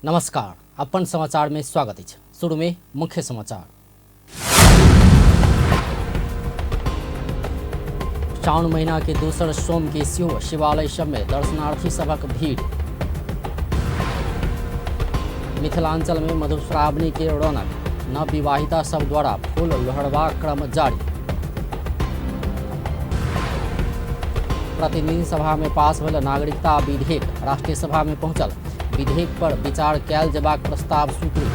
नमस्कार, अपन समाचार में स्वागत अछि। शुरू में मुख्य समाचार। साउन महीना के दोसर सोम के सेहो शिवालय सब में दर्शनार्थी सभक भीड़। मिथिलांचल में मधुश्रावणी के रौनक, नवविवाहिता सब द्वारा फूल लोहरबाक क्रम जारी। प्रतिनिधि सभा में पास भेल नागरिकता विधेयक राष्ट्रीय सभा में पहुंचल। विधेयक पर विचार कयल जेबाक प्रस्ताव स्वीकृत।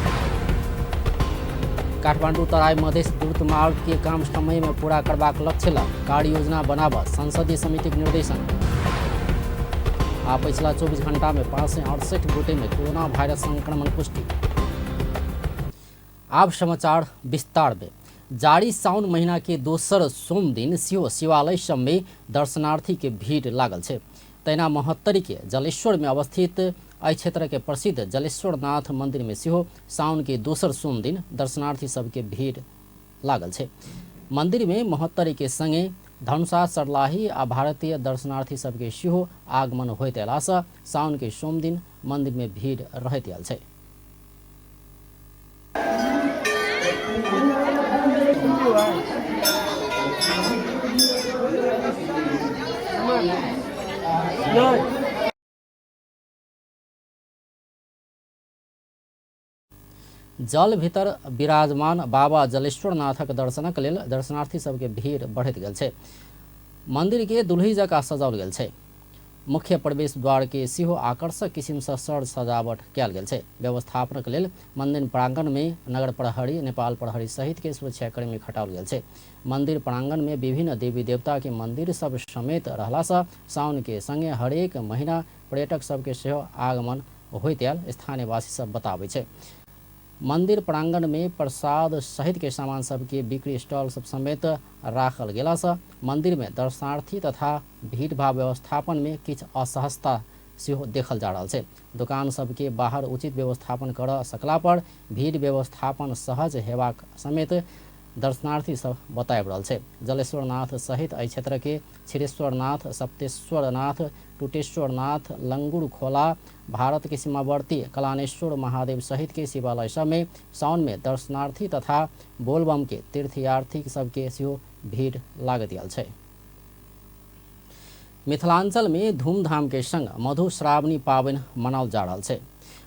काठमांडू तराई मधेश द्रुत मार्ग के काम समय में पूरा करबाक लक्ष्य ल कार्य योजना बनाबऽ संसदीय समितिक निर्देशन। आ पछिला 24 घंटा में 568 गोटे में कोरोना वायरस संक्रमण पुष्टि। आब समाचार विस्तार में। जारी साउन महीना के दोसर सोम दिन सेहो शिवालय सब में दर्शनार्थी के भीड़ लागल छै। तहिना महोत्तरी के जलेश्वर में अवस्थित एहि क्षेत्र के प्रसिद्ध जलेश्वरनाथ मंदिर में सेहो साउन के दोसर सोम दिन दर्शनार्थी सबके भीड़ लागल छै। मंदिर में महोत्तरी के संगे धनुषा, सर्लाही आ भारतीय दर्शनार्थी सबके सेहो आगमन होइत अयलासँ साउन के सोम दिन मंदिर में भीड़ रहैत आयल छै। जल भीतर विराजमान बाबा जलेश्वरनाथक दर्शनक लेल दर्शनार्थी सबके भीड़ बढ़ैत गेल छै। मंदिर के दुल्ही जकाँ सजाओल गेल छै। मुख्य प्रवेश द्वार के सेहो आकर्षक किसिमसँ सर सजावट कयल गेल छै। व्यवस्थापनक लेल मंदिर प्रांगण में नगर प्रहरी, नेपाल प्रहरी सहित के सुरक्षाकर्मी खटाओल गेल छै। मंदिर प्रांगण में विभिन्न देवी देवता के मंदिर सब समेत रहलासँ साउन के संगे हरेक महीना पर्यटक सबके सेहो आगमन होइत आयल स्थानीयवासी सब बताबै छै। मंदिर प्रांगण में प्रसाद सहित के सामान सबके बिक्री स्टॉल सब समेत राखल गेलासँ मंदिर में दर्शनार्थी तथा भीड़भाड़ व्यवस्थापन में किछु असहजता सेहो देखल जा रहल छै। दुकान सबके बाहर उचित व्यवस्थापन कर सकला पर भीड़ व्यवस्थापन सहज हेबाक समेत दर्शनार्थी सब बताबि रहल छै। जलेश्वरनाथ सहित एहि क्षेत्र के क्षीरेश्वरनाथ, सप्तेश्वरनाथ, टूटेश्वरनाथ, लंगूर खोला, भारत के सीमावर्ती कलानेश्वर महादेव सहित के शिवालय सब में साउन में दर्शनार्थी तथा बोलबम के तीर्थयात्री सबके सेहो भीड़ लागैत आयल छै। मिथिलांचल में धूमधाम के संग मधुश्रावणी पाबनि मनाओल जा रहल छै।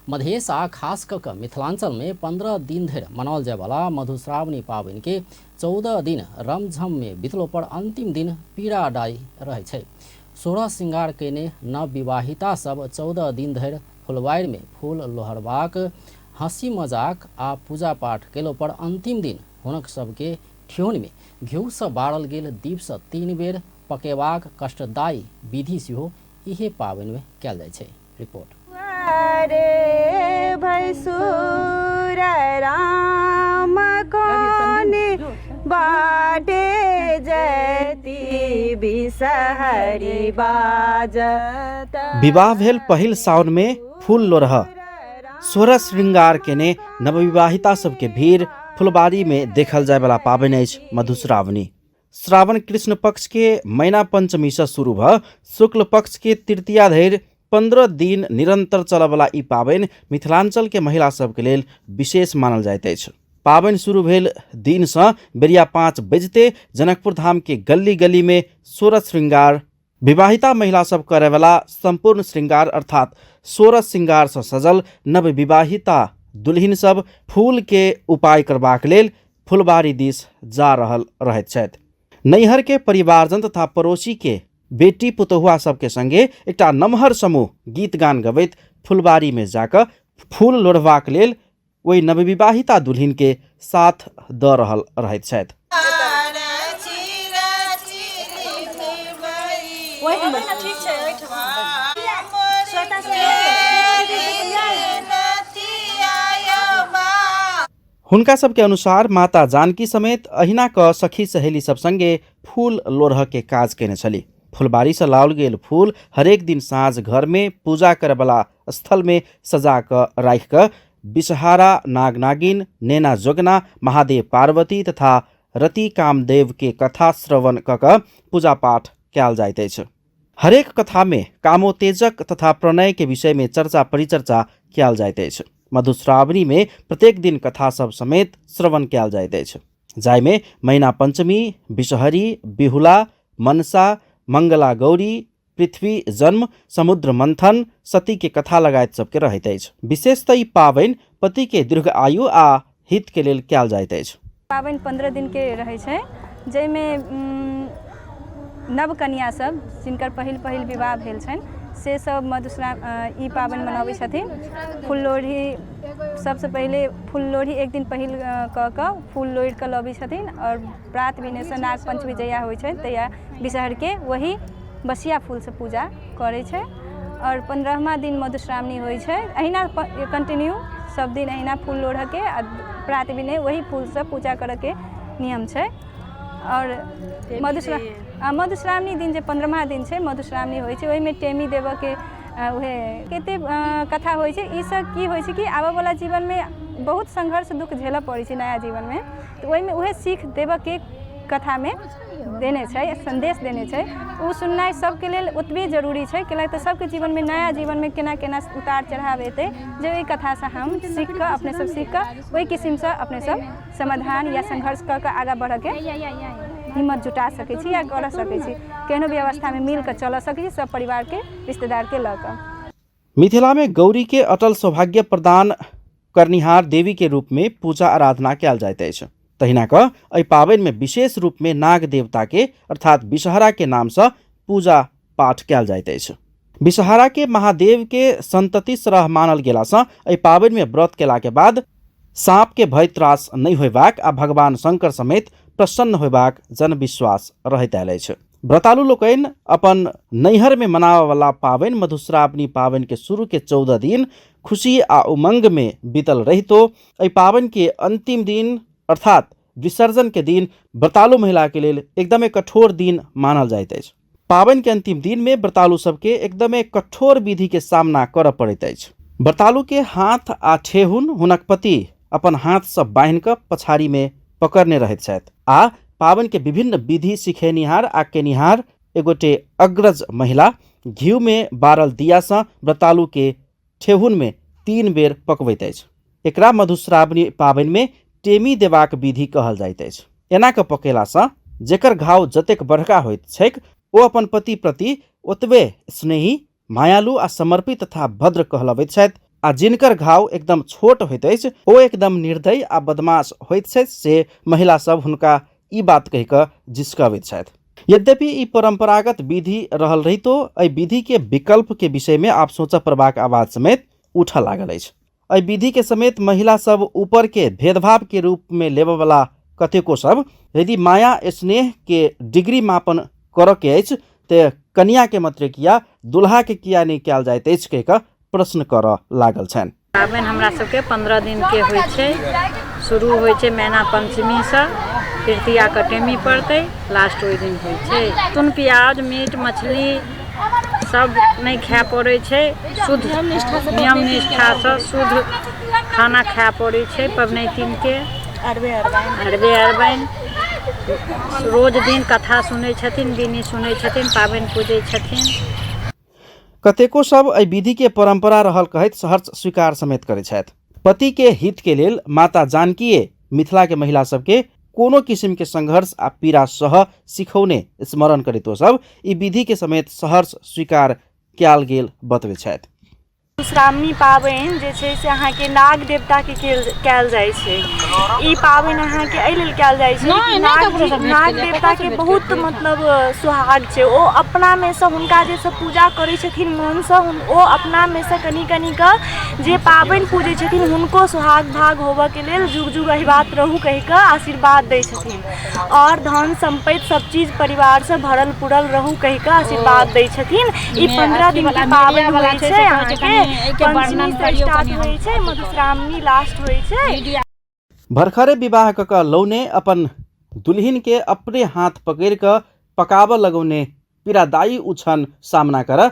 मधेश आ खास कऽ कऽ मिथिलांचल में 15 दिन धरि मनाओल जायवला मधुश्रावणी पाबनि के 14 दिन रमझम में बितलो पर अंतिम दिन पीड़ादायी रहै छै। 16 श्रृंगार कयने नवविवाहिता सब 14 दिन धरि फुलवारि में फूल लोहरबाक, हंसी मजाक आ पूजा पाठ कयलो पर अंतिम दिन हुनक सबके ठेहुन में घिउसँ बारल गेल दीपसँ 3 बेर पकेबाक कष्टदायी विधि सेहो इहे पाबनि में कयल जाइ छै। रिपोर्ट। अरे भैसुर राम कोने बाटे जयती बिसहरी बाजत। विवाह भेल पहिल साउन में फूल लोरह 16 श्रृंगार केने नवविवाहिता सबके भीड़ फुलबाड़ी में देखल जाय वाला पाबनि अछि मधुश्रावणी। श्रावण कृष्ण पक्ष के मैना पंचमी से शुरू भ शुक्ल पक्ष के तृतीया धरि 15 दिन निरंतर चलऽवला ई पाबनि मिथिलांचल के महिला सबके लेल विशेष मानल जाइत अछि। पाबनि शुरू भेल दिन सँ बेरिया 5 बजिते जनकपुर धाम के गली गली में 16 श्रृंगार विवाहिता महिला सब करैवला संपूर्ण श्रृंगार अर्थात 16 श्रृंगार सँ सजल नवविवाहिता दुल्हिन सब फूल के उपाय करबाक लेल फुलबाड़ी दिस जा रहल रहैत छथि। नैहर के परिवारजन तथा पड़ोसी के बेटी पुतहुआ सबके संगे एकटा नमहर समूह गीत गान गबैत फुलबाड़ी में जाकऽ फूल लोढ़बाक लेल ओहि नवविवाहिता दुल्हिन के साथ दऽ रहल रहैत छथि। हुनका सबके अनुसार माता जानकी समेत अहिना क सखी सहेली सब संगे फूल लोढ़ के काज केने छली। फुलबाड़ी से लाओल गेल फूल हरेक दिन साँझ घर में पूजा करबला स्थल में सजा क राखि क विषहारा, नागनागिन, नेना जोगना, महादेव पार्वती तथा रति कामदेव के कथा श्रवण क क पूजा पाठ कयल जाइत अछि। हरेक कथा में कामोत्तेजक तथा प्रणय के विषय में चर्चा परिचर्चा कयल जाइत अछि। मधुश्रावणी में प्रत्येक दिन कथा सब समेत श्रवण कयल जाइत अछि, जाहिमे मैना पंचमी, विषहरी, बिहुला, मनसा, मंगला गौरी, पृथ्वी जन्म, समुद्र मंथन, सती के कथा लगायत सबके रहैत अछि। विशेषतः ई पाबनि पति के दीर्घ आयु आ हित के लेल कयल जाइत अछि। पाबनि 15 दिनके रहै छै, जाहिमे नव कनिया सब जिनकर पहिल पहिल विवाह भेल छनि से सब मधुश्रावणी ई पाबनि मनाबै छथिन। फूल लोढ़ी सबसँ पहिले फूल लोढ़ी एक दिन पहिल कऽ कऽ फूल लोढ़ि कऽ लबै छथिन आओर प्रात भेनेसँ नाग पञ्चमी जहिया होइ छै तहिया बिसहरके वही बसिया फूलसँ पूजा करै छै। आओर 15मा दिन मधुश्रावणी होइ छै, अहिना कंटिन्यू सब दिन अहिना फूल लोढ़ऽके आ प्रात भेने वही फूलसँ पूजा करऽके नियम छै। आओर मधुश्रावणी दिन जे 15मा दिन छै मधुश्रावणी होइ छै, ओहिमे टेमी देबऽके उहे कते कथा होइ छै। ई सब की होइ छै कि आबऽवला जीवनमे बहुत संघर्ष दुःख झेलऽ पड़ै छै नया जीवनमे, तऽ ओहिमे उहे सीख देबऽके कथामे देने छै, सन्देश देने छै। ओ सुननाइ सबके लेल ओतबे जरूरी छै, कैला तऽ सबके जीवनमे नया जीवनमे केना केना उतार चढ़ाव एतै, जे ओहि कथासँ हम सीख कऽ अपने सब सीख कऽ ओहि किसिमसँ अपने सब समाधान या संघर्ष कऽ कऽ आगाँ बढ़ऽके हिम्मत जुटा सकै छी या करऽ सकै छी, केहनो भी अवस्थामे मिल कऽ चलऽ सकै छी सब परिवारके रिश्तेदारके लऽ कऽ। मिथिला में गौरी के अटल सौभाग्य प्रदान करनिहार देवी के रूप में पूजा आराधना कयल जाइत अछि। तहिना कऽ एहि पाबनि में विशेष रूप में नाग देवता के अर्थात विषहरा के नाम सँ पूजा पाठ कयल जाइत अछि। विषहरा के महादेव के संतति सरह मानल गेला सँ एहि पाबनि में व्रत केला के बाद साँप के भय त्रास नहि होयबाक आ भगवान शंकर समेत प्रसन्न होयबाक जनविश्वास रहैत आयल अछि। व्रतालु लोकनि अपन नैहर में मनाबऽवला पाबनि मधुश्रावणी पाबनि के शुरू के 14 दिन खुशी आ उमंग में बीतल रहितो एहि पाबनि के अंतिम दिन अर्थात विसर्जन के दिन व्रतालु महिला के लेल एकदमे कठोर दिन मानल जाइत अछि। पाबनि के अंतिम दिन में व्रतालु सबके एकदमे कठोर विधि के सामना करऽ पड़ैत अछि। व्रतालु के हाथ आ ठेहुन हुनक पति अपन हाथ सँ बान्हि कऽ पछाड़ी में पकड़ने रहैत छथि आ पाबनि के विभिन्न विधि सिखेनिहार आ केनिहार एगोटे अग्रज महिला घिउ में बारल दिया सँ व्रतालु के ठेहुन में 3 बेर पकबैत अछि। एकरा मधुश्रावणी पाबनि में टेमी देबाक विधि कहल जाइत अछि। एना कऽ पकेला सँ जेकर घाव जतेक बड़का होइत छैक ओ अपन पति प्रति ओतबे स्नेही, मायालु आ समर्पित तथा भद्र कहलबैत छथि आ जिनकर घाव एकदम छोट होइत अछि ओ एकदम निर्दयी आ बदमाश होइत छथि से महिला सब हुनका ई बात कहि कऽ जिसकबैत छथि। यद्यपि ई परंपरागत विधि रहल रहितो एहि विधि के विकल्प के विषय में आब सोचऽ पड़बाक आवाज समेत उठऽ लागल अछि। एहि विधि के समेत महिला सब ऊपर के भेदभाव के रूप में लेबऽवला कतेको सब यदि माया स्नेह के डिग्री मापन करऽ के अछि ते कनिया के मात्रे किया दुल्हा के किया नहि कयल जाइत अछि कहि कऽ प्रश्न करऽ लागल छनि। पाबनि हमरा सबके 15 दिन के होइ छै। शुरू होइ छै मैना पंचमीसँ, तृतीया के टेमी पड़तै, लास्ट ओहि दिन होइ छै। लहसुन प्याज मीट मछली सब नहि खाय पड़ै छै, शुद्ध नियम निष्ठासँ शुद्ध खाना खाय पड़ै छै पबनैतिनके। अरबे अरबाइन रोज दिन कथा सुनै छथिन, बिनी सुनै छथिन, पाबनि पूजै छथिन। कतेको सब एहि विधि के परंपरा रहल कहैत सहर्ष स्वीकार समेत करैत छथि। पति के हित के लेल माता जानकीये मिथिला के महिला सबके कोनो किसिम के संघर्ष आ पीड़ा सह सिखौने स्मरण करैत ओ सब ई विधि के समेत सहर्ष स्वीकार कयल गेल बतबै छथि। मधुश्रावणी पाबनि जे छै से अहाँके नाग देवताके कयल जाइ छै। ई पाबनि अहाँके एहि लेल कयल जाइ छै कि नाग देवताके बहुत मतलब सुहाग छै। ओ अपनामे सँ हुनका जे सब पूजा करै छथिन मोनसँ, ओ अपनामे सँ कनि कनि कऽ जे पाबनि पूजै छथिन हुनको सुहाग भाग होबऽके लेल जुग जुग अहिबात रहू कहि कऽ आशीर्वाद दै छथिन आओर धन सम्पत्ति सब चीज परिवारसँ भरल पुरल रहू कहि कऽ आशीर्वाद दै छथिन। ई 15 दिनके पाबनि होइ छै, अहाँके पञ्चमीसँ स्टार्ट होइ छै, मधुश्रावणी लास्ट होइ छै। भरखरे विवाह कऽ कऽ लौने अपन दुल्हिन के अपने हाथ पकड़ि कऽ पकाबऽ लगौने पीड़ादायी उछन सामना करऽ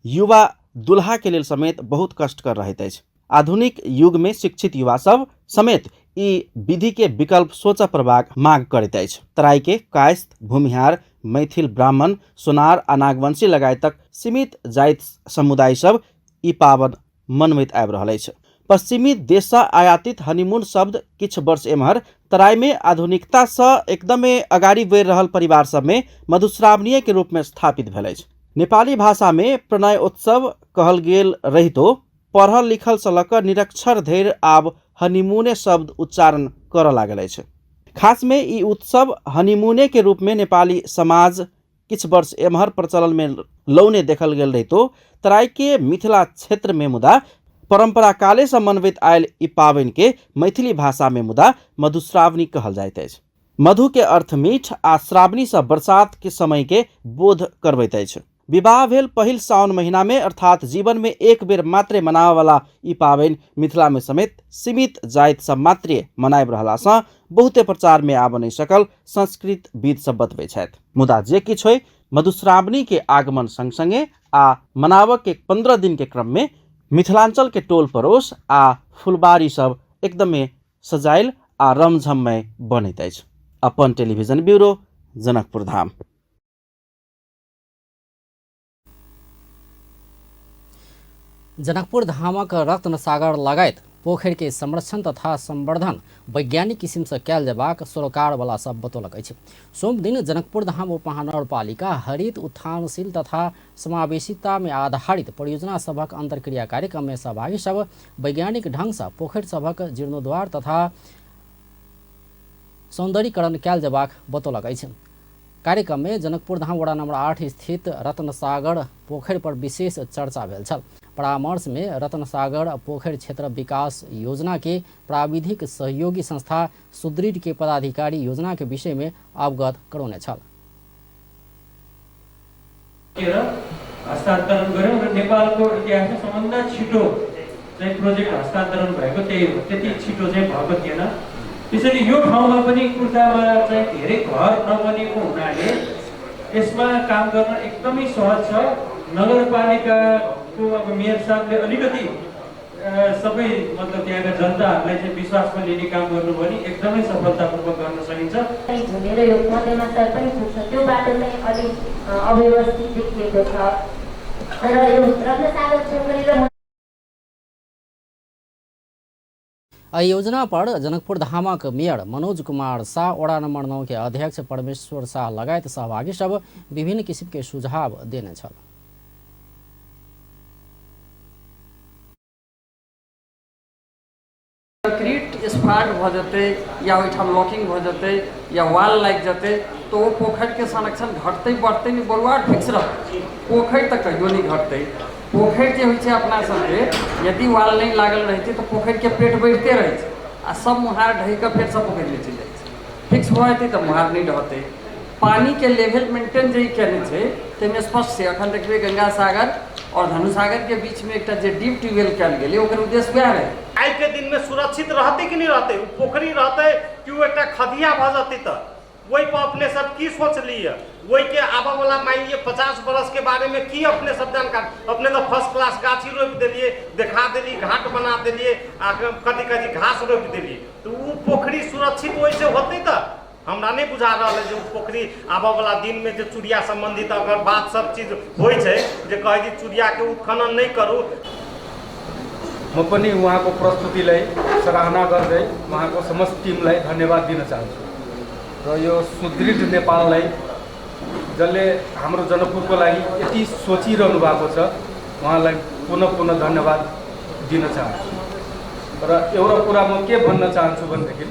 युवा दुल्हा के लेल समेत बहुत कष्टकर रहैत अछि। आधुनिक युग में शिक्षित युवा सब समेत ई विधि के विकल्प सोचऽ पड़बाक मांग करैत अछि। तराई के कायस्थ, भूमिहार, मैथिल ब्राह्मण, सोनार आ नागवंशी लगायतक सीमित जाति समुदाय सब ई पाबनि मनबैत आबि रहल अछि। पश्चिमी देशसँ आयातित हनीमून शब्द किछु वर्ष एम्हर तराईमे आधुनिकतासँ एकदमे अगाडि बढ़ि रहल परिवार सबमे मधुश्रावणीय के रूपमे स्थापित भेल अछि। नेपाली भाषामे प्रणय उत्सव कहल गेल रहितो पढ़ल लिखल सँ लऽ कऽ निरक्षर धरि आब हनीमूने शब्द उच्चारण करऽ लागल अछि। खासमे ई उत्सव हनीमूने के रूपमे नेपाली समाज किछु वर्ष एम्हर प्रचलनमे लौने देखल गेल रहितो तराईके मिथिला क्षेत्रमे मुदा परम्परा कालेसँ मनबैत आयल ई पाबनिके मैथिली भाषामे मुदा मधुश्रावणी कहल जाइत अछि। मधुके अर्थ मीठ आ श्रावणीसँ बरसातके समयके बोध करबैत अछि। विवाह भेल पहिल साउन महीनामे अर्थात जीवनमे एक बेर मात्रे मनाबयवला ई पाबनि मिथिलामे समेत सीमित जाति सब मात्रे मनाबि रहलासँ बहुते प्रचारमे आबऽ नहि सकल संस्कृत विद सब बतबै छथि। मुदा जे किछु होइ, मधुश्रावणीके आगमन संग संगे आ मनाबऽके 15 दिनके क्रममे मिथिलाञ्चलके टोल पड़ोस आ फुलबाड़ी सब एकदमे सजायल आ रमझममय बनैत अछि। अपन टेलीविजन ब्यूरो, जनकपुर धाम। जनकपुर धामक रत्नसागर लगायत पोखरि के संरक्षण तथा संवर्धन वैज्ञानिक किसिम से कयल जेबाक सरोकारवाला सब बतौलक अछि। सोम दिन जनकपुर धाम उपमहानगरपालिका हरित उत्थानशील तथा समावेशिता में आधारित परियोजना सभक अंतर्क्रिया कार्यक्रम में सहभागी सब वैज्ञानिक ढंग से पोखरि सभक जीर्णोद्धार तथा सौंदर्यीकरण कयल जेबाक बतौलक अछि। कार्यक्रम में जनकपुर धाम वडा नंबर 8 स्थित रत्नसागर पोखरि पर विशेष चर्चा भेल छल। परामर्श में रत्नसागर पोखरि क्षेत्र विकास योजना के प्राविधिक सहयोगी संस्था सुदृढ़ के पदाधिकारी योजना के विषय में अवगत करौने छल। हस्तान्तरण गर्यौं र नेपालको इतिहासमा सबभन्दा छिटो चाहिँ प्रोजेक्ट हस्तान्तरण भएको त्यही हो, त्यति छिटो चाहिँ भएको थिएन। त्यसैले यो ठाउँमा पनि कुर्तामा चाहिँ धेरै घर नबनेको हुनाले यसमा काम गर्न एकदमै सहज छ। नगरपालिकाको अब मेयर साहबले अलिकति सबै मतलब त्यहाँका जनताहरूलाई चाहिँ विश्वासमा लिने काम गर्नुभयो भने एकदमै सफलतापूर्वक गर्न सकिन्छ। झुलेर यो मध्यमाञ्चल पनि पुग्छ, त्यो बाटो चाहिँ अलिक अव्यवस्थित देखिएको छ र यो रत्नसागर पोखरी र एहि योजना पर जनकपुर धामक मेयर मनोज कुमार शाह, वडा नंबर 9 के अध्यक्ष परमेश्वर शाह लगायत सहभागी सब विभिन्न किसिम के सुझाव देने छल। कंक्रीट स्पार्क भ जतै या ओहिठाम लॉकिंग भ जतै या वाल लागि जतै तो ओ पोखरिके संरक्षण घटतै बढ़तै नहि, बरुआर फिक्स रहतै। पोखरि तऽ कहियो नहि घटतै। पोखरि जे होइ छै अपना सबके, यदि वाल नहि लागल रहै छै तऽ पोखरिके पेट बढ़िते रहै छै आ सब मुहार ढहि कऽ फेर सब पोखरिमे चलि जाइ छै। फिक्स भऽ जेतै तऽ मुहार नहि ढहतै। पानिके लेवल मेंटेन जे केने छै ताहिमे स्पष्ट छै। अखन देखबै गंगा सागर और धनुषागर के बीच में एकटा जे डीप ट्यूबवेल कयल गेलै ओकर उद्देश्य वएह रहै। आइ के दिन में सुरक्षित रहतै कि नहि रहतै, ओ पोखरि रहतै कि ओ एकटा खदिया भऽ जेतै, तऽ ओहि पर अपने सब की सोचलियै, ओहि के आबऽ वाला मानि लिअ 50 बरस के बारे में की अपने सब जानकारी। अपने तऽ फर्स्ट क्लास गाछी रोपि देलियै, देखा देलियै, घाट बना देलियै आ कथी कथी घास रोपि देलियै, तऽ ओ पोखरि सुरक्षित ओहिसँ होतै तऽ हमरा नहि बुझा रहल है जे ओ पोखरि आबऽ वाला दिन में जे चूड़िया संबंधित अगर बात सब चीज होइ छै जे कहै छै चूड़िया के उत्खनन नहि करू। म पनि उहाँको प्रस्तुतिलाई सराहना गर्दै उहाँको समस्त टिमलाई धन्यवाद दिन चाहन्छु र यो सुदृढ नेपाललाई जसले हाम्रो जनकपुरको लागि यति सोचिरहनु भएको छ उहाँलाई पुनः पुनः धन्यवाद दिन चाहन्छु। र एउटा कुरा म के भन्न चाहन्छु भनेदेखि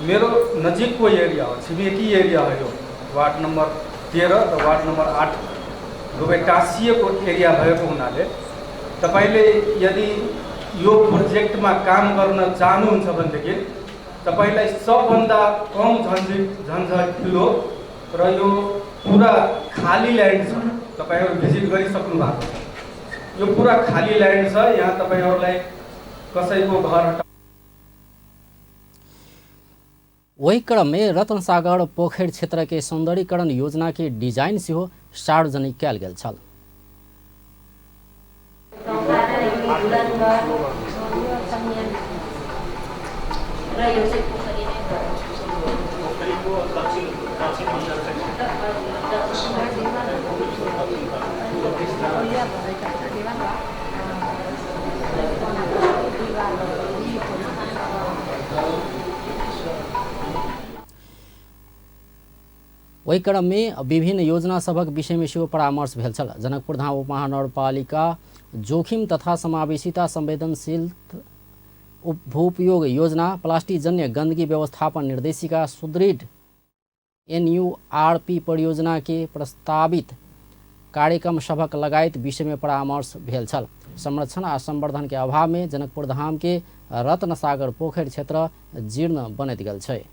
मेरो नजिकको एरिया हो, छिमेकी एरिया हो यो वार्ड नम्बर 13 र वार्ड नम्बर 8 दुवै टाँसिएको एरिया भएको हुनाले तपाईँले यदि यो प्रोजेक्टमा काम गर्न चाहनुहुन्छ भनेदेखि तपाईँलाई सबभन्दा कम झन्झटिलो र यो पुरा खाली ल्यान्ड छ, तपाईँहरू भिजिट गरिसक्नु भएको छ, यो पुरा खाली ल्यान्ड छ। यहाँ तपाईँहरूलाई कसैको घर वही क्रम में रत्नसागर पोखरि क्षेत्र के सौंदर्यीकरण योजना के डिजाइन सेहो सार्वजनिक कयल गेल छल। ओहि क्रममे विभिन्न योजना सभक विषयमे सेहो परामर्श भेल छल। जनकपुर धाम उपमहानगरपालिका जोखिम तथा समावेशिता संवेदनशील भूपयोग योजना, प्लास्टिकजन्य गंदगी व्यवस्थापन निर्देशिका, सुदृढ़ एनयूआरपी परियोजना के प्रस्तावित कार्यक्रम सभक लगायत विषय में परामर्श भेल छल। संरक्षण आ संवर्धन के अभाव में जनकपुर धाम के रत्नसागर पोखरि क्षेत्र जीर्ण बनैत गेल छै।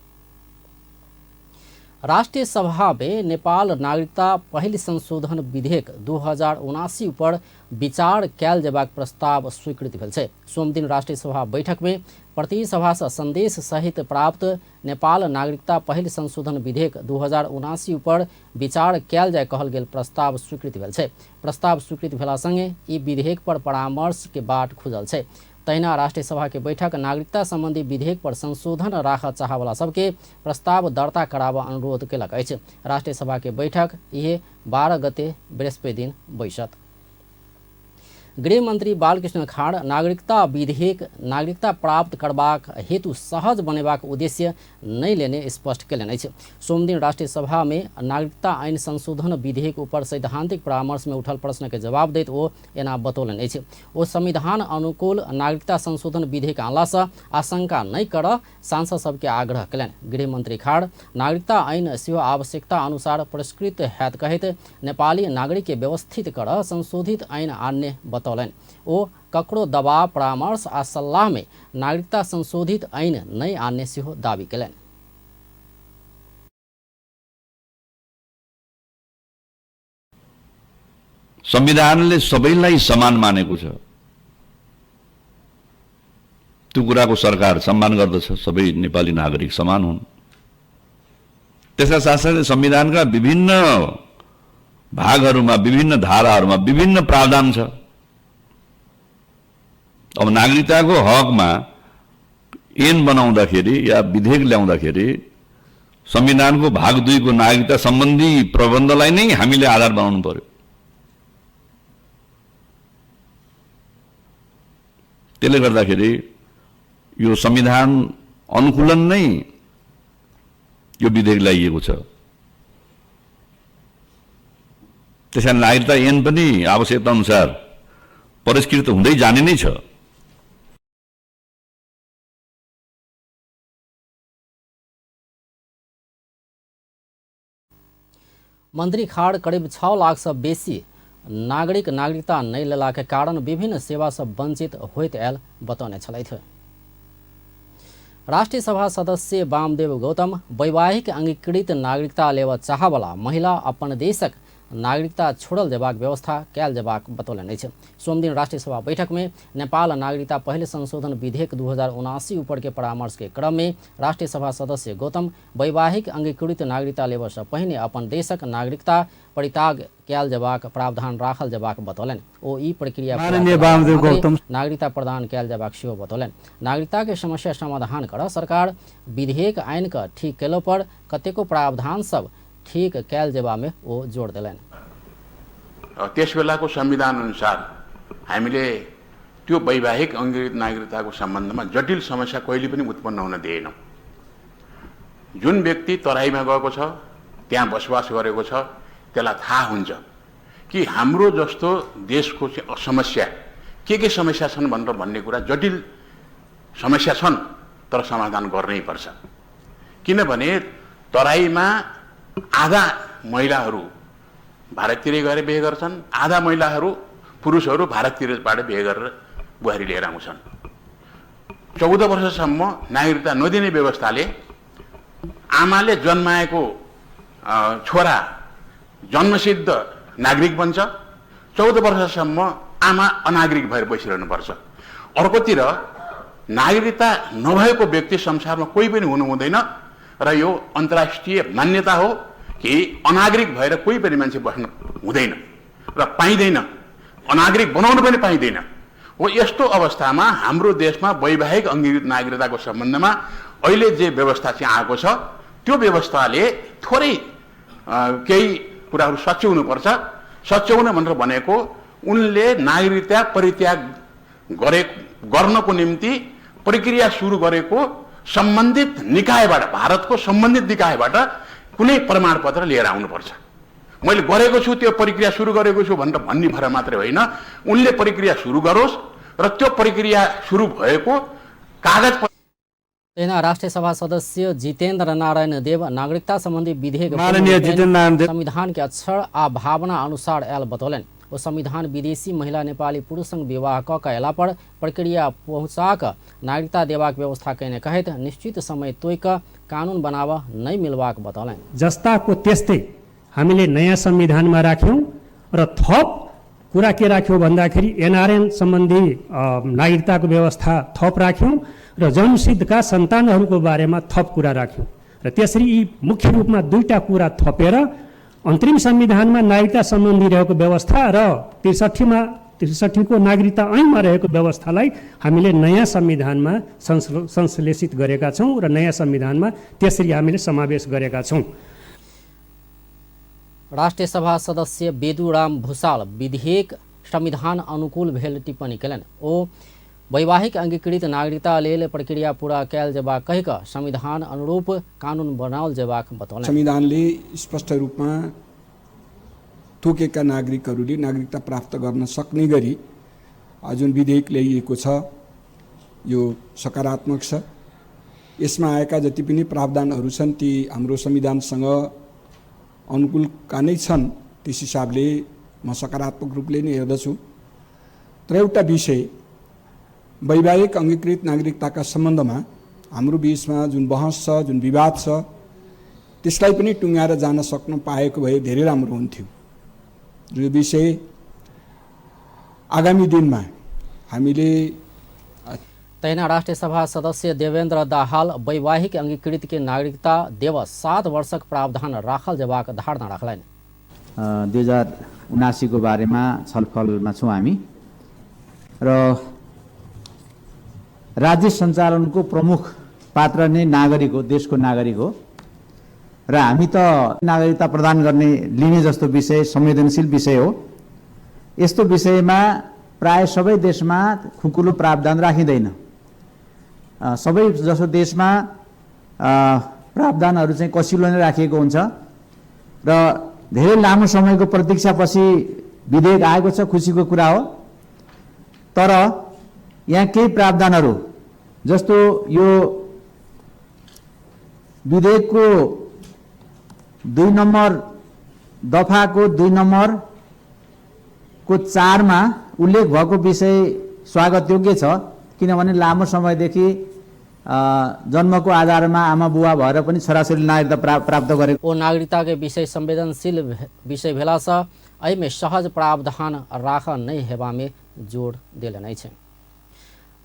राष्ट्रिय सभा में नेपाल नागरिकता पहिल संशोधन विधेयक 2079 पर विचार कयल जेबाक प्रस्ताव स्वीकृत भेल छै। सोमदिन राष्ट्रिय सभा बैठक में प्रतिनिधि सभा से संदेश सहित प्राप्त नेपाल नागरिकता पहिल संशोधन विधेयक 2079 पर विचार कयल जाय कहल गेल प्रस्ताव स्वीकृत भेल छै। प्रस्ताव स्वीकृत भेला संगे ई विधेयक पर परामर्श के बाट खुजल छै। तहिना राष्ट्रिय सभा के बैठक नागरिकता संबंधी विधेयक पर संशोधन राखऽ चाहवला सबके प्रस्ताव दर्ता कराबऽ अनुरोध केलक अछि। राष्ट्रिय सभा के बैठक इहे 12 गते बृहस्पति दिन बैसत। गृह मंत्री बालकृष्ण खाड़ नागरिकता विधेयक नागरिकता प्राप्त करबाक हेतु सहज बनेबाक उद्देश्य नहि लेने स्पष्ट केलनि अछि। सोमदिन राष्ट्रिय सभा में नागरिकता ऐन संशोधन विधेयक ऊपर सैद्धांतिक परामर्श में उठल प्रश्न के जवाब दैत ओ एना बतौलनि अछि। ओ संविधान अनुकूल नागरिकता संशोधन विधेयक आनलासँ आशंका नहि करऽ सांसद सबके आग्रह केलनि। गृह मंत्री खाड़ नागरिकता ऐन सेहो आवश्यकता अनुसार परिष्कृत हैत कहैत नेपाली नागरिक के व्यवस्थित करऽ संशोधित ऐन आनने बतौलनि। ओ ककरो दबाव, परामर्श आ सल्लाह में नागरिकता संशोधित ऐन नहि आनने सेहो दावी केलनि। संविधानले सबैलाई समान मानेको छ, त्यो कुराको सरकार सम्मान गर्दछ, सबै नेपाली नागरिक समान हुन्। त्यसका साथसाथै संविधानका विभिन्न भागहरूमा, विभिन्न धाराहरूमा विभिन्न प्रावधान छ। अब नागरिकताको हकमा ऐन बनाउँदाखेरि या विधेयक ल्याउँदाखेरि संविधानको भाग 2 को नागरिकता सम्बन्धी प्रबन्धलाई नै हामीले आधार बनाउनु पर्यो। त्यसले गर्दाखेरि यो संविधान अनुकूलन नै यो विधेयक ल्याइएको छ। त्यसैले नागरिकता ऐन पनि आवश्यकता अनुसार परिष्कृत हुँदै जाने नै छ। मंत्री खाड़ करीब 6 लाख से बेसी नागरिक नागरिकता नहि लेला के कारण विभिन्न सेवा से वंचित होइत आयल बतौने छलथि। राष्ट्रिय सभा सदस्य वामदेव गौतम वैवाहिक अंगीकृत नागरिकता लेबऽ चाहवला महिला अपन देशक नागरिकता छोड़ल जेबाक व्यवस्था कयल जेबाक बतौलनि अछि। सोमदिन राष्ट्रिय सभा बैठक में नेपाल नागरिकता पहिल संशोधन विधेयक 2079 ऊपर के परामर्श के क्रम में राष्ट्रिय सभा सदस्य गौतम वैवाहिक अंगीकृत नागरिकता लेबऽ से पहिने अपन देशक नागरिकता परित्याग कयल जेबाक प्रावधान राखल जेबाक बतौलनि। ओ ई प्रक्रिया नागरिकता प्रदान कयल जेबाक सेहो बतौलनि। नागरिकता के समस्या समाधान कर सरकार विधेयक आनि कऽ ठीक कयलो पर कतेको प्रावधान सब ठीक कयल जेबा में ओ जोड़ देलनि। त्यस बेलाको संविधान अनुसार हामीले त्यो वैवाहिक अङ्गीकृत नागरिकताको सम्बन्धमा जटिल समस्या कहिले पनि उत्पन्न हुन दिएनौँ। जुन व्यक्ति तराईमा गएको छ, त्यहाँ बसोबास गरेको छ, त्यसलाई थाहा हुन्छ कि हाम्रो जस्तो देशको समस्या के समस्या छन् भनेर भन्ने कुरा जटिल समस्या छन्, तर समाधान गर्नै पर्छ। किनभने तराईमा आधा महिलाहरू भारततिर गएर बिहे गर्छन्, आधा महिलाहरू पुरुषहरू भारततिरबाट बिहे गरेर बुहारी लिएर आउँछन्। 14 वर्षसम्म नागरिकता नदिने व्यवस्थाले आमाले जन्माएको छोरा जन्मसिद्ध नागरिक बन्छ, 14 वर्षसम्म आमा अनागरिक भएर बसिरहनुपर्छ। अर्कोतिर नागरिकता नभएको व्यक्ति संसारमा कोही पनि हुनु हुँदैन र यो अन्तर्राष्ट्रिय मान्यता हो कि अनागरिक भएर कोही पनि मान्छे बस्न हुँदैन र पाइँदैन, अनागरिक बनाउनु पनि पाइँदैन। हो यस्तो अवस्थामा हाम्रो देशमा वैवाहिक अङ्गीकृत नागरिकताको सम्बन्धमा अहिले जे व्यवस्था चाहिँ आएको छ त्यो व्यवस्थाले थोरै केही कुराहरू सच्याउनुपर्छ। सच्याउन भनेर भनेको उनले नागरिकता परित्याग गरे गर्नको निम्ति प्रक्रिया सुरु गरेको सम्बन्धित निकायबाट, भारतको सम्बन्धित निकायबाट कुनै प्रमाणपत्र लिएर आउनुपर्छ। मैले गरेको छु, त्यो प्रक्रिया सुरु गरेको छु भनेर भन्ने भएर मात्रै होइन, उनले प्रक्रिया सुरु गरोस् र त्यो प्रक्रिया सुरु भएको कागज। तहिना राष्ट्रिय सभा सदस्य जितेन्द्र नारायण देव नागरिकता सम्बन्धी विधेयक माननीय जितेन्द्र नारायण देव संविधान के अक्षर आ भावना अनुसार आयल बतौलनि। ओ संविधान विदेशी महिला नेपाली पुरुषसँग विवाह क अयला पर प्रक्रिया पहुँचा क नागरिकता देबाक व्यवस्था कयने कहैत निश्चित समय तोय क कानून बनाव नहि मिलबाक बतौलनि। जस्ताको त्यस्तै हामीले नयाँ संविधानमा राख्यौँ र थप कुरा के राख्यौँ भन्दाखेरि एनआरएन सम्बन्धी नागरिकताको व्यवस्था थप राख्यौँ र जन्मसिद्धका सन्तानहरूको बारेमा थप कुरा राख्यौँ र त्यसरी यी मुख्य रूपमा दुईटा कुरा थपेर अन्तरिम संविधानमा नागरिकता सम्बन्धी रहेको व्यवस्था र 63को नागरिकता ऐनमा रहेको व्यवस्थालाई हामीले नयाँ संविधानमा संश्लेषित गरेका छौँ र नयाँ संविधानमा त्यसरी हामीले समावेश गरेका छौँ। राष्ट्रिय सभा सदस्य बेदुराम भूषाल विधेयक संविधान अनुकूल भेल टिप्पणी कयलनि। ओ वैवाहिक अंगीकृत नागरिकता लेल प्रक्रिया पूरा कयल जेबाक कहि कऽ संविधान अनुरूप कानून बनाओल जेबाक बतौलनि। संविधानले स्पष्ट रूपमा तोकेका नागरिकहरूले नागरिकता प्राप्त गर्न सक्ने गरी जुन विधेयक ल्याइएको छ यो सकारात्मक छ। यसमा आएका जति पनि प्रावधानहरू छन् ती हाम्रो संविधानसँग अनुकूलका नै छन्। त्यस हिसाबले म सकारात्मक रूपले नै हेर्दछु। तर एउटा विषय वैवाहिक अङ्गीकृत नागरिकताका सम्बन्धमा हाम्रो बिचमा जुन बहस छ, जुन विवाद छ, त्यसलाई पनि टुङ्गाएर जान सक्न पाएको भए धेरै राम्रो हुन्थ्यो। यो विषय आगामी दिनमा हामीले। तहिना राष्ट्रिय सभा सदस्य देवेन्द्र दाहाल वैवाहिक अंगीकृत के नागरिकता देव 7 वर्षक प्रावधान राखल जेबाक धारणा राखलनि। 2079 को बारेमा छलफलमा छौँ हामी र राज्य सञ्चालनको प्रमुख पात्र नै नागरिक हो, देशको नागरिक हो र हामी त नागरिकता प्रदान गर्ने लिने जस्तो विषय संवेदनशील विषय हो। यस्तो विषयमा प्राय सबै देशमा खुकुलो प्रावधान राखिँदैन। सबै जसो देशमा प्रावधानहरू चाहिँ कसिलो नै राखिएको हुन्छ र धेरै लामो समयको प्रतीक्षापछि विधेयक आएको छ, खुसीको कुरा हो। तर यहाँ केही प्रावधानहरू जस्तो यो विधेयकको 2 नम्बर दफाको 2 नम्बरको 4 मा उल्लेख भएको विषय स्वागतयोग्य छ, किनभने लामो समयदेखि जन्मको आधारमा आमा बुवा भएर पनि छोराछोरी नागरिकता प्राप्त गरेको। ओ नागरिकता के विषय संवेदनशील विषय भेलासँ एहिमे सहज प्रावधान राख नहि हेबामे जोड़ देलनि अछि।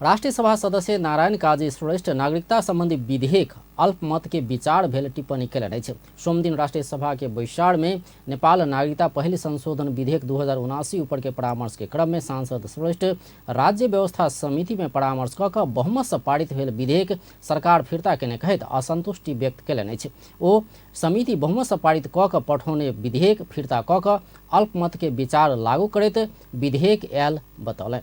राष्ट्रिय सभा सदस्य नारायण काजी श्रेष्ठ नागरिकता संबंधी विधेयक अल्पमत के विचार भेल टिप्पणी कयलनि अछि। सोमदिन राष्ट्रिय सभा के बैसार में नेपाल नागरिकता पहल संशोधन विधेयक 2079 ऊपर के परामर्श के क्रम में सांसद श्रेष्ठ राज्य व्यवस्था समिति में परामर्श क कऽ बहुमत से पारित भेल विधेयक सरकार फिर्ता केने कहैत असंतुष्टि व्यक्त कयलनि अछि। ओ समिति बहुमत से पारित क कऽ पठौने विधेयक फिर्ता क कऽ अल्पमत के विचार लागू करैत विधेयक आयल बतौलनि।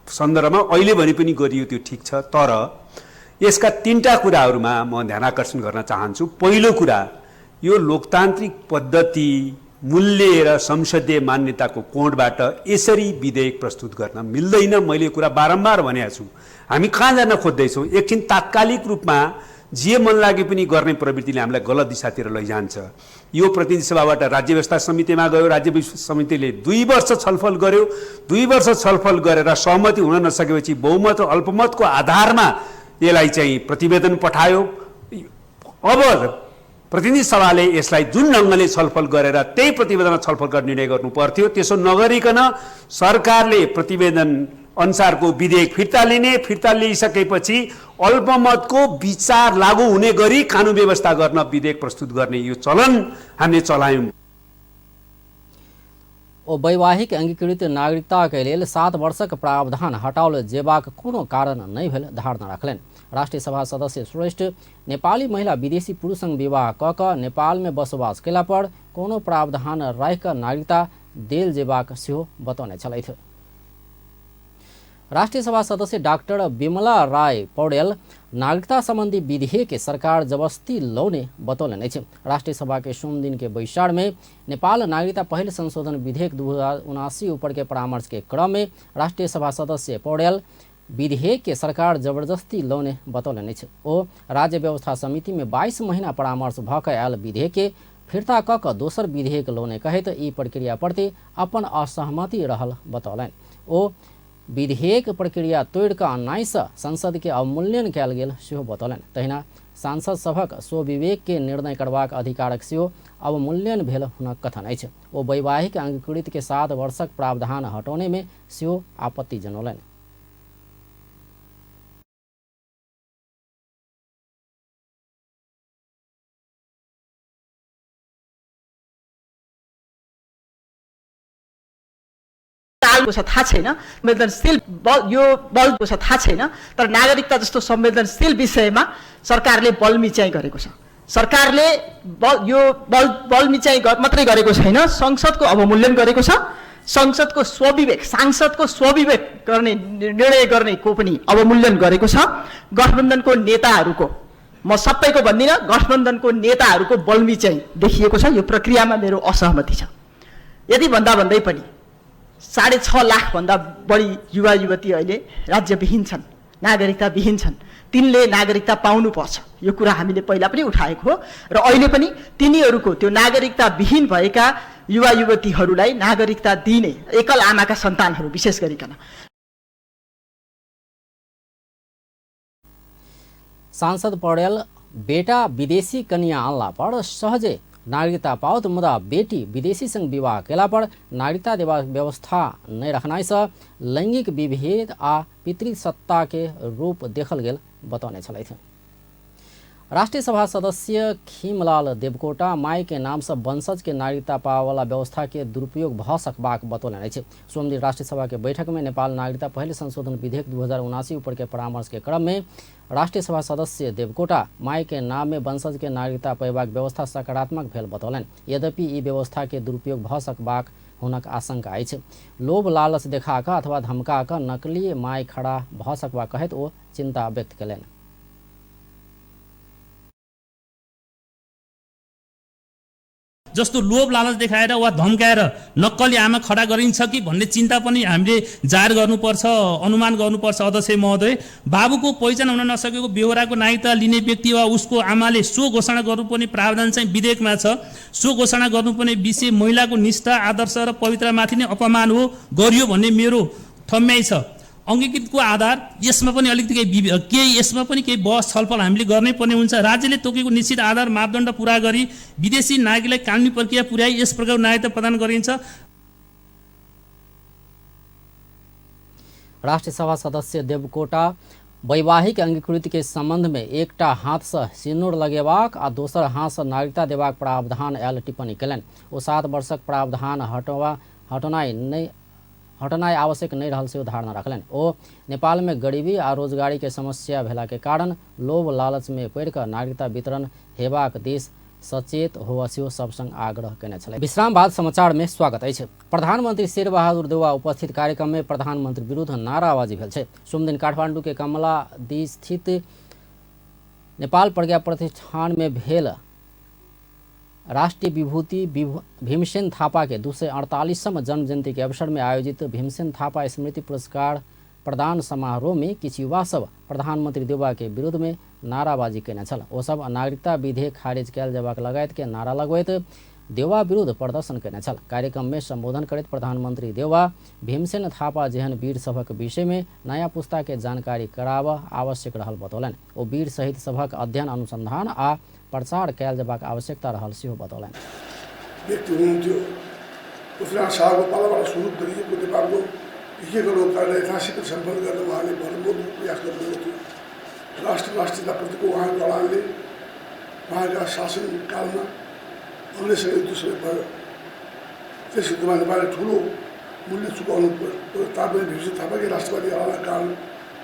सन्दर्भमा अहिले भने पनि गरियो त्यो ठिक छ, तर यसका 3 कुराहरूमा म ध्यान आकर्षण गर्न चाहन्छु। पहिलो कुरा, यो लोकतान्त्रिक पद्धति मूल्य र संसदीय मान्यताको कोणबाट यसरी विधेयक प्रस्तुत गर्न मिल्दैन। मैले यो कुरा बारम्बार भनेको छु। हामी कहाँ जान खोज्दैछौँ? एकछिन तात्कालिक रूपमा जे मन लागे पनि गर्ने प्रवृत्तिले हामीलाई गलत दिशातिर लैजान्छ। यो प्रतिनिधि सभाबाट राज्य व्यवस्था समितिमा गयो, राज्य व्यवस्था समितिले 2 वर्ष छलफल गर्यो। 2 वर्ष छलफल गरेर सहमति हुन नसकेपछि बहुमत र अल्पमतको आधारमा यसलाई चाहिँ प्रतिवेदन पठायो। अब प्रतिनिधि सभाले यसलाई जुन ढङ्गले छलफल गरेर त्यही प्रतिवेदनमा छलफल गरेर निर्णय गर्नु पर्थ्यो, त्यसो नगरिकन सरकारले प्रतिवेदन अनुसारको विधेयक फिर्ता लिने, फिर्ता लिइसकेपछि अल्पमतको विचार लागू हुने गरी कानुन व्यवस्था गर्न विधेयक प्रस्तुत गर्ने यो चलन हामीले चलायौँ। ओ वैवाहिक अंगीकृत नागरिकता के लेल 7 वर्षक प्रावधान हटाओल जेबाक कोनो कारण नहि भेल धारणा रखलनि। राष्ट्रिय सभा सदस्य श्रेष्ठ नेपाली महिला विदेशी पुरुषसँग विवाह क कऽ नेपाल में बसोबास केला पर कोनो प्रावधान राखि कऽ नागरिकता देल जेबाक सेहो बतौने छलथि। राष्ट्रिय सभा सदस्य डाक्टर विमला राय पौडेल नागरिकता संबंधी विधेयक के सरकार जबरदस्ती लौने बतौलनि अछि। राष्ट्रिय सभा के सोमदिन के बैसार में नेपाल नागरिकता पहिल संशोधन विधेयक 2079 ऊपर के परामर्श के क्रम में राष्ट्रिय सभा सदस्य पौडेल विधेयक के सरकार जबरदस्ती लौने बतौलनि अछि। ओ राज्य व्यवस्था समिति में 22 महीना परामर्श भऽ कऽ आयल विधेयक के फिर्ता कऽ कऽ दोसर विधेयक लौने कहैत ई प्रक्रिया प्रति अपन असहमति रहल बतौलनि। ओ विधेयक प्रक्रिया तोड़ि कऽ अन्यायसँ संसद के अवमूल्यन कयल गेल सेहो बतौलनि। तहिना सांसद सभक स्वविवेक के निर्णय करबाक अधिकारक सेहो अवमूल्यन भेल हुनक कथन अछि। ओ वैवाहिक अंगीकृत के 7 वर्षक प्रावधान हटौने में सेहो आपत्ति जनौलनि। तालको छ थाहा छैन, संवेदनशील यो बलको छ थाहा छैन, तर नागरिकता जस्तो संवेदनशील विषयमा सरकारले बलमिचाइ गरेको छ। सरकारले यो बलमिचाइ मात्रै गरेको छैन, संसदको अवमूल्यन गरेको छ, संसदको स्वविवेक, सांसदको स्वविवेक गर्ने निर्णय गर्नेको पनि अवमूल्यन गरेको छ। गठबन्धनको नेताहरूको, म सबैको भन्दिनँ, गठबन्धनको नेताहरूको बलमिचाइ देखिएको छ। यो प्रक्रियामा मेरो असहमति छ। यदि भन्दा भन्दै पनि 6.5 लाखभन्दा बढी युवा युवती अहिले राज्यविहीन छन्, नागरिकताविहीन छन्। तिनले नागरिकता पाउनुपर्छ, यो कुरा हामीले पहिला पनि उठाएको हो र अहिले पनि तिनीहरूको त्यो नागरिकताविहीन भएका युवा युवतीहरूलाई नागरिकता दिने, एकल आमाका सन्तानहरू विशेष गरिकन। सांसद पौडेल बेटा विदेशी कन्या अनला पर सहजे नागरिकता पाओत, मुदा बेटी विदेशी संग विवाह केला पर नागरिकता देबाक व्यवस्था नहि रखनाइसँ लैंगिक विभेद आ पितृसत्ता के रूप देखल गेल बतौने छलथि। राष्ट्रिय सभा सदस्य खीमलाल देवकोटा my के नामसँ वंशज के नागरिकता पाबयवला व्यवस्था के दुरुपयोग भऽ सकबाक बतौलनि अछि। सोमदिन राष्ट्रिय सभा के बैठक में नेपाल नागरिकता पहिल संशोधन विधेयक 2079 ऊपर के परामर्श के क्रम में राष्ट्रिय सभा सदस्य देवकोटा my के नाम में वंशज के नागरिकता पयबाक व्यवस्था सकारात्मक भेल बतौलनि। यद्यपि ई व्यवस्था के दुरुपयोग भऽ सकबाक हुनक आशंका अछि। लोभ लालच देखा कऽ अथवा धमका कऽ नकली my खड़ा भऽ सकबाक कहैत ओ चिंता व्यक्त कयलनि। जस्तो लोभ लालच देखाएर वा धम्काएर नक्कली आमा खडा गरिन्छ कि भन्ने चिन्ता पनि हामीले जाहेर गर्नुपर्छ, अनुमान गर्नुपर्छ। अध्यक्ष महोदय, बाबुको पहिचान हुन नसकेको बेहोराको नागरिकता लिने व्यक्ति वा उसको आमाले सो घोषणा गर्नुपर्ने प्रावधान चाहिँ विधेयकमा छ। सो घोषणा गर्नुपर्ने विषय महिलाको निष्ठा, आदर्श र पवित्रमाथि नै अपमान हो, गरियो भन्ने मेरो ठम्याइ छ। अङ्गीकृतको आधार यसमा पनि अलिकति केही यसमा पनि केही बहस छलफल हामीले गर्नै पर्ने हुन्छ। राज्यले तोकेको निश्चित आधार मापदण्ड पुरा गरी विदेशी नागरिकलाई कानुनी प्रक्रिया पुर्याई यस प्रकारको नागरिकता प्रदान गरिन्छ। राष्ट्रिय सभा सदस्य देवकोटा वैवाहिक अंगीकृत के संबंध में एकटा हाथसँ सिनुर लगेबाक आ दोसर हाथसँ नागरिकता देबाक प्रावधान आयल टिप्पणी कयलनि। ओ 7 वर्षक प्रावधान हटनाइ आवश्यक नहि रहल सेहो धारणा रखलनि। ओ नेपाल में गरीबी आ रोजगारी के समस्या भेला के कारण लोभ लालच में पड़ि कऽ नागरिकता वितरण हेबाक दिस सचेत होअ सेहो सब संग आग्रह कयने छलै। विश्राम बाद समाचार में स्वागत अछि। प्रधानमंत्री शेरबहादुर देउवा उपस्थित कार्यक्रम में प्रधानमंत्री विरुद्ध नाराबाजी भेल छै। सोमदिन काठमांडू के कमला स्थित नेपाल प्रज्ञा प्रतिष्ठान में भेल राष्ट्रीय विभूति भीमसेन थापा के 248वां जन्म जयंती के अवसर में आयोजित भीमसेन थापा स्मृति पुरस्कार प्रदान समारोह में किछु युवा सब प्रधानमंत्री देउवा के विरुद्ध में नाराबाजी कयने छल। ओ सब नागरिकता विधेयक खारिज कयल जेबाक लगायत के नारा लगबैत देउवा विरुद्ध प्रदर्शन कयने छल। कार्यक्रम में संबोधन करैत प्रधानमंत्री देउवा भीमसेन थापा जेहन वीर सभक विषय में नया पुस्ता के जानकारी कराबऽ आवश्यक रहल बतौलनि। ओ वीर शहीद सभक अध्ययन, अनुसंधान आ प्रचार कयल जेबाक आवश्यकता रहल सेहो बतौलनि। व्यक्ति हुनुहुन्थ्यो। पृथ्वीनारायण शाहको पालाबाट सुरु गरिएको नेपालको एकीकरण कार्यलाई यथाशीघ्र सम्पन्न गर्न उहाँले भरपर्दो प्रयास गर्नुभएको थियो। राष्ट्रियताप्रतिको उहाँको अडानले उहाँका शासनकालमा अङ्ग्रेजसँग युद्ध समेत भयो। त्यस युद्धमा नेपालले ठुलो मूल्य चुकाउनु पर्यो। तापनि भीमसेन थापाकै राष्ट्रवादी अडानका कारण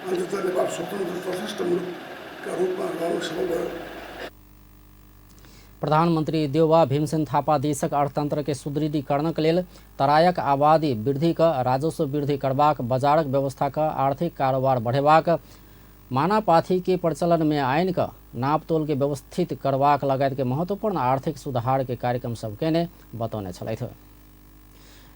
अन्ततः नेपाल स्वतन्त्र तटस्थ मुलुकका रूपमा रहन सफल भयो। प्रधानमन्त्री देउवा भीमसेन थापा देशक अर्थतंत्र के सुदृढीकरणक लेल तरायक आबादी वृद्धि क राजस्व वृद्धि करबाक, बाजारक व्यवस्था क आर्थिक कारोबार बढ़ेबाक, मानापाथी के प्रचलन में आनि क नापतोल के व्यवस्थित करबाक लगायत के महत्वपूर्ण आर्थिक सुधार के कार्यक्रम सब केने बतौने छलथि।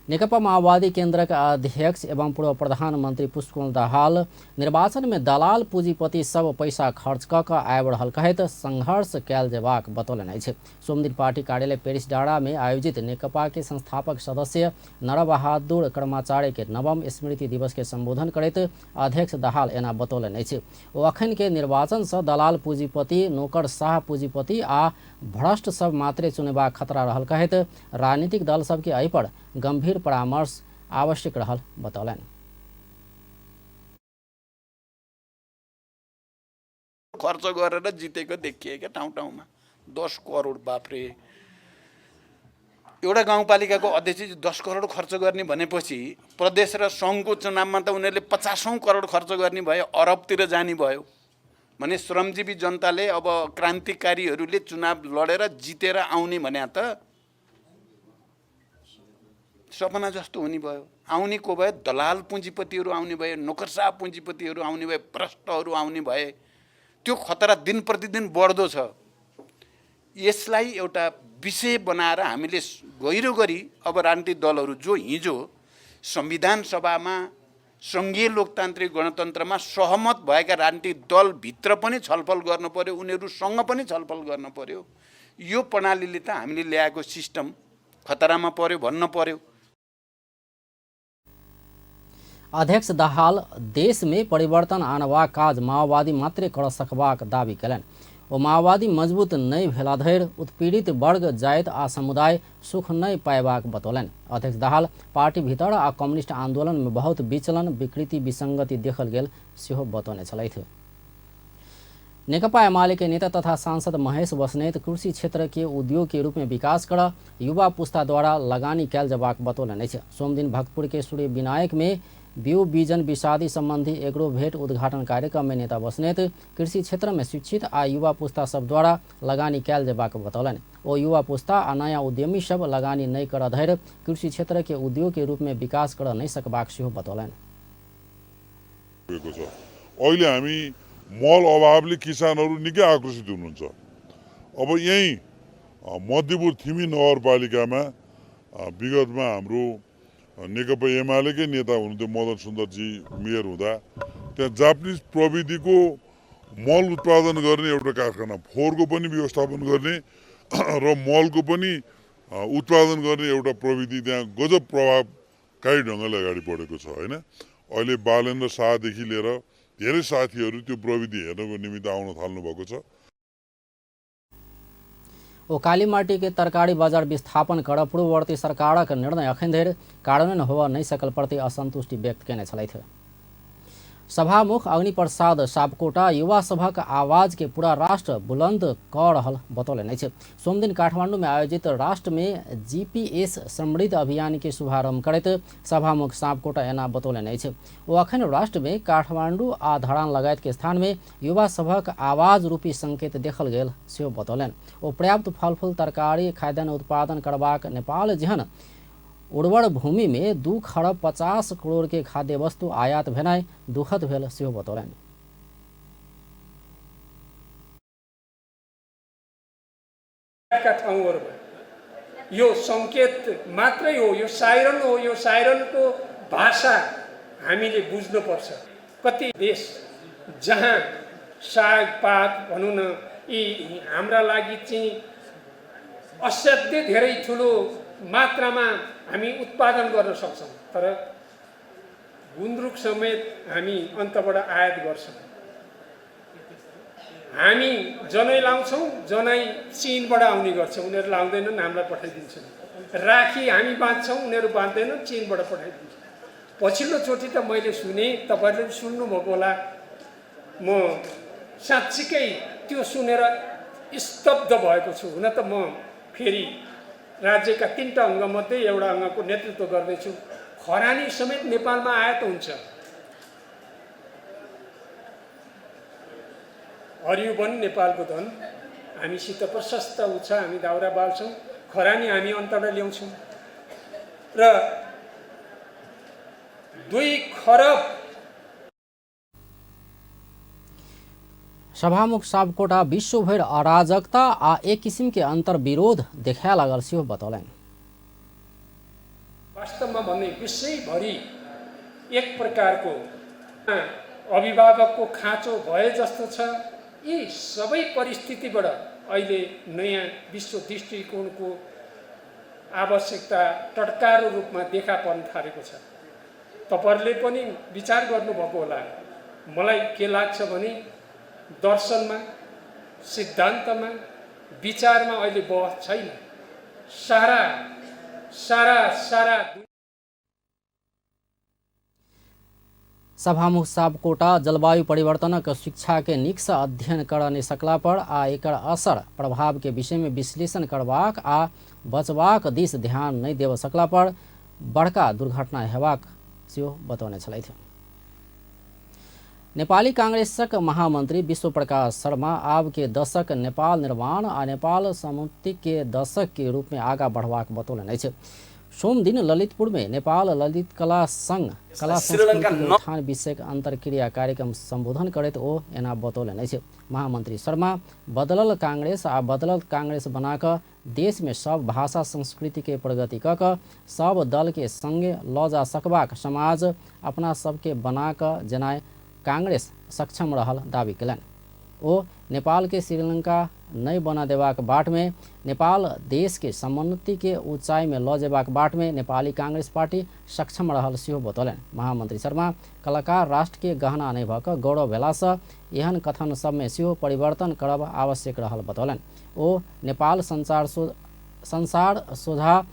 नेकपा माओवादी केन्द्रक अध्यक्ष एवं पूर्व प्रधानमन्त्री पुष्पकमल दाहाल निर्वाचन में दलाल पूंजीपति सब पैसा खर्च क क आबि रहल कहैत संघर्ष कयल जेबाक बतौलनि अछि। सोमदिन पार्टी कार्यालय पेरिस डाँडा में आयोजित नेकपा के संस्थापक सदस्य नरबहादुर कर्माचार्य के नवम स्मृति दिवस के संबोधन करैत अध्यक्ष दाहाल एना बतौलनि अछि। ओ अखन के निर्वाचन सँ दलाल पूंजीपति, नोकरशाह पूंजीपति आ भ्रष्ट सब मात्रे चुनेबाक खतरा रहल कहैत राजनीतिक दल सबके एहि पर गंभीर परामर्श आवश्यक रहल बतौलनि। खर्च गरेर जितेको देखिए क्या ठाउँ ठाउँमा 10 करोड, बाप्रे। एउटा गाउँपालिकाको अध्यक्ष 10 करोड खर्च गर्ने भनेपछि प्रदेश र सङ्घको चुनावमा त उनीहरूले 50 करोड खर्च गर्ने भयो, अरबतिर जाने भयो भने श्रमजीवी जनताले अब क्रान्तिकारीहरूले चुनाव लडेर जितेर आउने भने त सपना जस्तो हुने भयो। आउने को भयो? दलाल पुँजीपतिहरू आउने भए, नोकरशाह पुँजीपतिहरू आउने भए, भ्रष्टहरू आउने भए। त्यो खतरा दिन प्रतिदिन बढ्दो छ। यसलाई एउटा विषय बनाएर हामीले गहिरो गरी अब राजनीतिक दलहरू जो हिजो संविधान सभामा सङ्घीय लोकतान्त्रिक गणतन्त्रमा सहमत भएका राजनीतिक दलभित्र पनि छलफल गर्नु पर्यो, उनीहरूसँग पनि छलफल गर्नु पर्यो। यो प्रणालीले त हामीले ल्याएको सिस्टम खतरामा पर्यो भन्न पर्यो। अध्यक्ष दाहाल देश में परिवर्तन आनबाक काज माओवादी मात्रे कर सकबाक दावी कयलनि। ओ माओवादी मजबूत नहि भेला धरि उत्पीड़ित वर्ग, जाति आ समुदाय सुख नहि पायबाक बतौलनि। अध्यक्ष दाहाल पार्टी भीतर आ कम्युनिस्ट आंदोलन में बहुत विचलन, विकृति, विसंगति देखल गेल सेहो बतौने छलथि। नेकपा एमाले के नेता तथा सांसद महेश बस्नेत कृषि क्षेत्र के उद्योग के रूप में विकास कर युवा पुस्ता द्वारा लगानी कयल जेबाक बतौलनि अछि। सोमदिन भक्तपुर के सूर्य विनायक में बिउ बीजन विषादी संबंधी एग्रोभेट उद्घाटन कार्यक्रम में नेता बस्नेत कृषि क्षेत्र में शिक्षित आ युवा पुस्ता सब द्वारा लगानी कयल जेबाक बतौलनि। ओ युवा पुस्ता आ नया उद्यमी सब लगानी नहि कर धरि कृषि क्षेत्र के उद्योग के रूप में विकास कर नहि सकबाक सेहो बतौलनि। अहिले हामी मल अभावले किसानहरू निकै आक्रोशित हुनुहुन्छ। अब यही मध्यपुर थिमी नगरपालिकामा विगतमा हाम्रो नेकपा एमालेकै नेता हुनुहुन्थ्यो मदन सुन्दरजी मेयर हुँदा त्यहाँ जापानिज प्रविधिको मल उत्पादन गर्ने एउटा कारखाना, फोहोरको पनि व्यवस्थापन गर्ने र मलको पनि उत्पादन गर्ने एउटा प्रविधि त्यहाँ गजब प्रभावकारी ढङ्गले अगाडि बढेको छ होइन। अहिले बालेन्द्र शाहदेखि लिएर धेरै साथीहरू त्यो प्रविधि हेर्नको निमित्त आउन थाल्नु भएको छ। ओ कालीमाटी के तरकारी बाजार विस्थापन कर पूर्ववर्ती सरकारक निर्णय अखन धरि कार्यान्वयन होबय नहि सकल प्रति असंतुष्टि व्यक्त केने छलथि। सभामुख अग्निप्रसाद सापकोटा युवा सभक आवाज के पूरा राष्ट्र बुलंद क रहल बतौलनि अछि। सोमदिन काठमांडू में आयोजित राष्ट्र में जीपीएस समृद्ध अभियान के शुभारंभ करैत सभामुख सापकोटा एना बतौलनि अछि। ओ अखन राष्ट्र में काठमांडू आ धरान लगायत के स्थान में युवा सभक आवाज रूपी संकेत देखल गेल सेहो बतौलनि। ओ पर्याप्त फलफूल, तरकारी, खाद्यान्न उत्पादन करबाक नेपाल जेहन उर्वर भूमि में 2 खरब 50 करोड़ के खाद्य वस्तु आयात भेनाइ दुखद भेल सेहो बतौलनि। का ठाउँहरूमा यो संकेत मात्रै हो, यो साइरन हो। यो साइरनको भाषा हामीले बुझ्नुपर्छ। कति देश जहाँ सागपात भनौँ न यी हाम्रा लागि चाहिँ असाध्यै धेरै ठुलो मात्रामा हामी उत्पादन गर्न सक्छौँ, तर गुन्द्रुक समेत हामी अन्तबाट आयात गर्छौँ। हामी जनै लाउँछौँ, जनै चीनबाट आउने गर्छ, उनीहरू लाउँदैनन्, हामीलाई पठाइदिन्छन्। राखी हामी बाँध्छौँ, उनीहरू बाँध्दैनन्, चीनबाट पठाइदिन्छन्। पछिल्लोचोटि त मैले सुने, तपाईँहरूले पनि सुन्नुभएको होला, म साँच्चीकै त्यो सुनेर स्तब्ध भएको छु। हुन त म फेरि राज्यका 3 अङ्गमध्ये एउटा अङ्गको नेतृत्व गर्दैछु। खरानी समेत नेपालमा आयात हुन्छ। हरियो वन नेपालको धन, हामीसित प्रशस्त उ छ, हामी दाउरा बाल्छौँ, खरानी हामी अन्तबाट ल्याउँछौँ र 2 खरब। सभामुख सापकोटा विश्वभरि अराजकता आ एक किसिम के अंतर्विरोध देखाए लागल सेहो बतौलनि। वास्तवमा भन्ने विश्वभरि एक प्रकारको अभिभावकको खाँचो भए जस्तो छ। यी सबै परिस्थितिबाट अहिले नयाँ विश्व दृष्टिकोणको आवश्यकता टटकारो रूपमा देखा पर्न थालेको छ। तपाईहरुले पनि विचार गर्नुभएको होला। मलाई के लाग्छ भने दर्शनमा, सिद्धान्तमा, विचारमा अहिले बहस छैन। सारा सारा सारा सभामुख सापकोटा जलवायु परिवर्तनक शिक्षा के नीक से अध्ययन कर नहि सकला पर आ एकर असर प्रभाव के विषय में विश्लेषण करबाक आ बचबाक दिस ध्यान नहि देब सकला पर बड़का दुर्घटना हेबाक सेहो बतौने छलथि। नेपाली कांग्रेसक महामंत्री विश्व प्रकाश शर्मा आब के दशक नेपाल निर्माण आ नेपाल समुन्नति के दशक के रूप में आगा बढ़बाक बतौलनि अछि। सोमदिन ललितपुर में नेपाल ललित कला संघ कला संस्कृति उत्थान विषयक अंतरक्रिया कार्यक्रम संबोधन करैत ओ एना बतौलनि अछि। महामंत्री शर्मा बदलल कांग्रेस आ बदलल कांग्रेस बनाकऽ देश में सब भाषा संस्कृति के प्रगति कऽ कऽ सब दल के संगे लऽ जा सकबाक समाज अपना सबके बनाकऽ जेनाइ कांग्रेस सक्षम रहल दावी कयलनि। ओ नेपाल के श्रीलंका नहि बना देबाक बाट में नेपाल देश के समुन्नति के ऊंचाई में लऽ जेबाक बाट में नेपाली कांग्रेस पार्टी सक्षम रहल सेहो बतौलनि। महामंत्री शर्मा कलाकार राष्ट्र के गहना नहि भऽ कऽ गौरव भेलासँ एहन कथन सबमे सेहो परिवर्तन करब आवश्यक रहल बतौलनि। ओ नेपाल संसार सोझा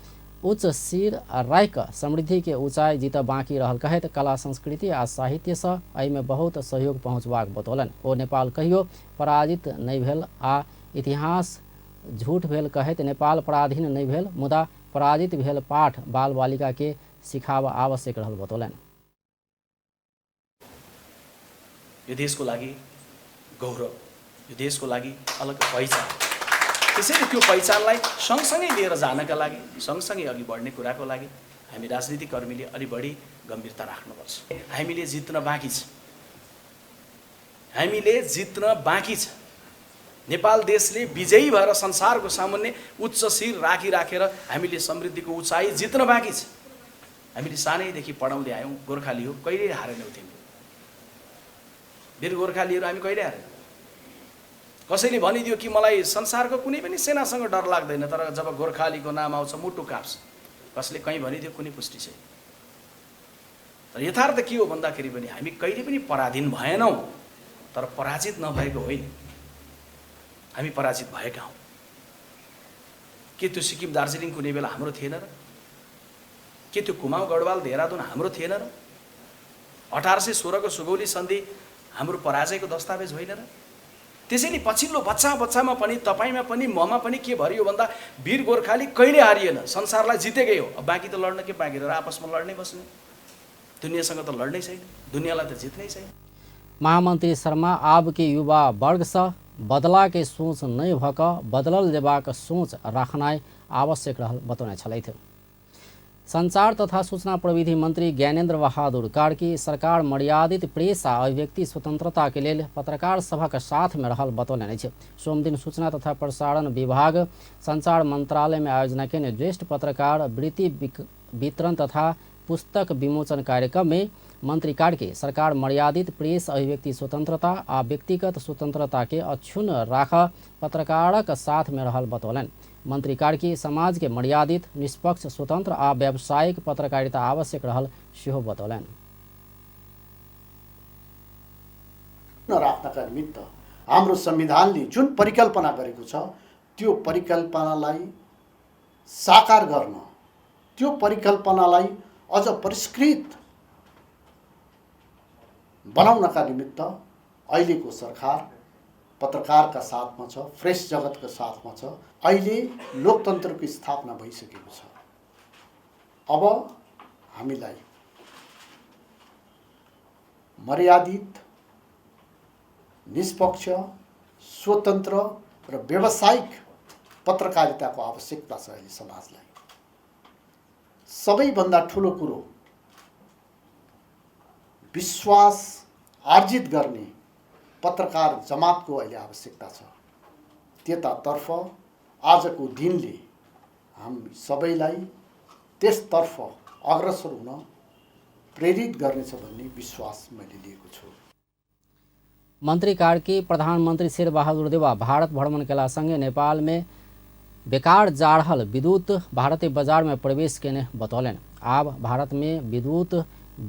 उच्च सिर राखि समृद्धि के ऊंचाई जीत बाँकी रहल कहैत कला संस्कृति आ साहित्यसँ एहिमे बहुत सहयोग पहुँचबाक बतौलनि। ओ नेपाल कहियो पराजित नहि भेल आ इतिहास झूठ भेल कहैत नेपाल पराधीन नहि भेल मुदा पराजित भेल पाठ बाल बालिका के सिखाब आवश्यक रहल बतौलनि। यो देशको लागि गौरव, यो देशको लागि अलग पहिचान, त्यसैले त्यो पहिचानलाई सँगसँगै लिएर जानका लागि, सँगसँगै अघि बढ्ने कुराको लागि हामी राजनीतिक कर्मीले अलि बढी गम्भीरता राख्नुपर्छ। हामीले जित्न बाँकी छ, हामीले जित्न बाँकी छ। नेपाल देशले विजयी भएर संसारको सामुन्ने उच्च शिर राखिराखेर हामीले समृद्धिको उचाइ जित्न बाँकी छ। हामीले सानैदेखि पढाउँदै आयौँ, गोर्खाली हो, कहिले हारेनौँ तिमी, वीर गोर्खालीहरू हामी कहिले हारेनौँ। कसैले भनिदियो कि मलाई संसारको कुनै पनि सेनासँग डर लाग्दैन, तर जब गोर्खालीको नाम आउँछ मुटु काप्छ। कसले कहीँ भनिदियो, कुनै पुष्टि छैन। तर यथार्थ के हो भन्दाखेरि पनि हामी कहिले पनि पराधीन भएनौँ, तर पराजित नभएको होइन, हामी पराजित भएका हौँ। के त्यो सिक्किम दार्जिलिङ कुनै बेला हाम्रो थिएन र? के त्यो कुमाउँ गढवाल देहरादुन हाम्रो थिएन र? 1816 को सुगौली सन्धि हाम्रो पराजयको दस्तावेज होइन र? त्यसैले पछिल्लो बच्चा बच्चामा पनि, तपाईँमा पनि, ममा पनि के भरियो भन्दा वीर गोर्खाली कहिले हारिएन, संसारलाई जितेकै हो। अब बाँकी त लड्न के बाँकी र? आपसमा लड्नै बस्ने, दुनियाँसँग त लड्नै छैन, दुनियाँलाई त जित्नै छैन। महामन्त्री शर्मा आब के युवा वर्गसँ बदला के सोच नहि भऽ कऽ बदलल जेबाक सोच राखनाइ आवश्यक रहल बतौने छलथि। संचार तथा सूचना प्रविधि मंत्री ज्ञानेन्द्र बहादुर कार्की सरकार मर्यादित प्रेस आ अभिव्यक्ति स्वतंत्रता के लेल पत्रकार सभक साथ में रहल बतौलनि अछि। सोमदिन सूचना तथा प्रसारण विभाग संचार मंत्रालय में आयोजना केने ज्येष्ठ पत्रकार वृत्ति वितरण तथा पुस्तक विमोचन कार्यक्रम में मंत्री कार्की सरकार मर्यादित प्रेस अभिव्यक्ति स्वतंत्रता आ व्यक्तिगत स्वतंत्रता के अक्षुण्ण राख पत्रकारक साथ में रहल बतौलनि। मंत्री कार्की समाज के मर्यादित, निष्पक्ष, स्वतंत्र आ व्यावसायिक पत्रकारिता आवश्यक रहल सेहो बतौलनि। राख्नका निमित्त हाम्रो संविधानले जुन परिकल्पना गरेको छ त्यो परिकल्पनालाई साकार गर्न, त्यो परिकल्पनालाई अझ परिष्कृत बनाउनका निमित्त अहिलेको सरकार पत्रकारका साथमा छ, प्रेस जगतको साथमा छ। अहिले लोकतन्त्रको स्थापना भइसकेको छ। अब हामीलाई मर्यादित, निष्पक्ष, स्वतन्त्र र व्यावसायिक पत्रकारिताको आवश्यकता छ अहिले समाजलाई। सबैभन्दा ठुलो कुरो विश्वास आर्जित गर्ने पत्रकार जमातको अहिले आवश्यकता छ। त्यतातर्फ आजको दिनले हामी सबैलाई त्यसतर्फ अग्रसर हुन प्रेरित गर्नेछ भन्ने विश्वास मैले लिएको छु। मन्त्री कार्की प्रधानमन्त्री शेरबहादुर देउवा भारत भ्रमण केलासँगै नेपालमे बेकार जा रहल विद्युत भारतीय बजार में प्रवेश केने बतौलनि। आब भारत में विद्युत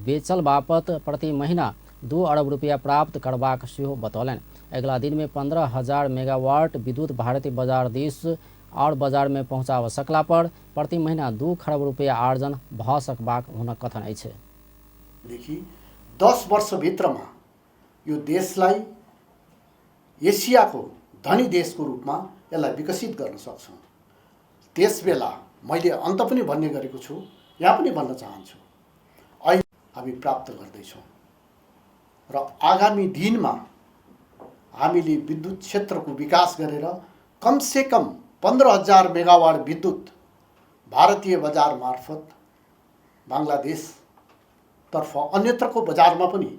बेचल बापत प्रति महीना 2 अरब रुपया प्राप्त करबाक सेहो बतौलनि। अगिला दिन में 15,000 मेगावाट विद्युत भारतीय बजार दिस और बाजार में पहुँचाब सकला पर प्रति महीना 2 खरब रुपया आर्जन भ सकबाक हुनक कथन अछि। देखि 10 वर्षभित्रमा यो देशलाई एसियाको धनी देशको रूपमा यसलाई विकसित गर्न सक्छौँ। त्यसबेला मैले अन्त पनि भन्ने गरेको छु, यहाँ पनि भन्न चाहन्छु, अहिले हामी प्राप्त गर्दैछौँ र आगामी दिनमा हामीले विद्युत क्षेत्रको विकास गरेर कमसेकम 15,000 मेगावाट विद्युत भारतीय बजार मार्फत बङ्गलादेशतर्फ अन्यत्रको बजारमा पनि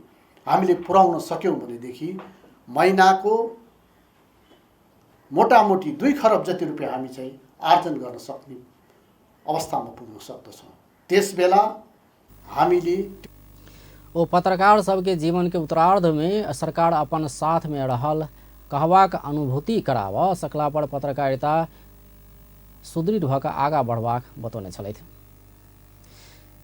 हामीले पुर्याउन सक्यौँ भनेदेखि महिनाको मोटामोटी 2 खरब जति रुपियाँ हामी चाहिँ आर्जन गर्न सक्ने अवस्थामा पुग्न सक्दछौँ। त्यसबेला हामीले ओ पत्रकार सबके जीवन के उत्तरार्ध में सरकार अपन साथ में रहल कहबाक अनुभूति कराब सकला पर पत्रकारिता सुदृढ़ भऽ आगाँ बढ़बाक बतौने छलथि।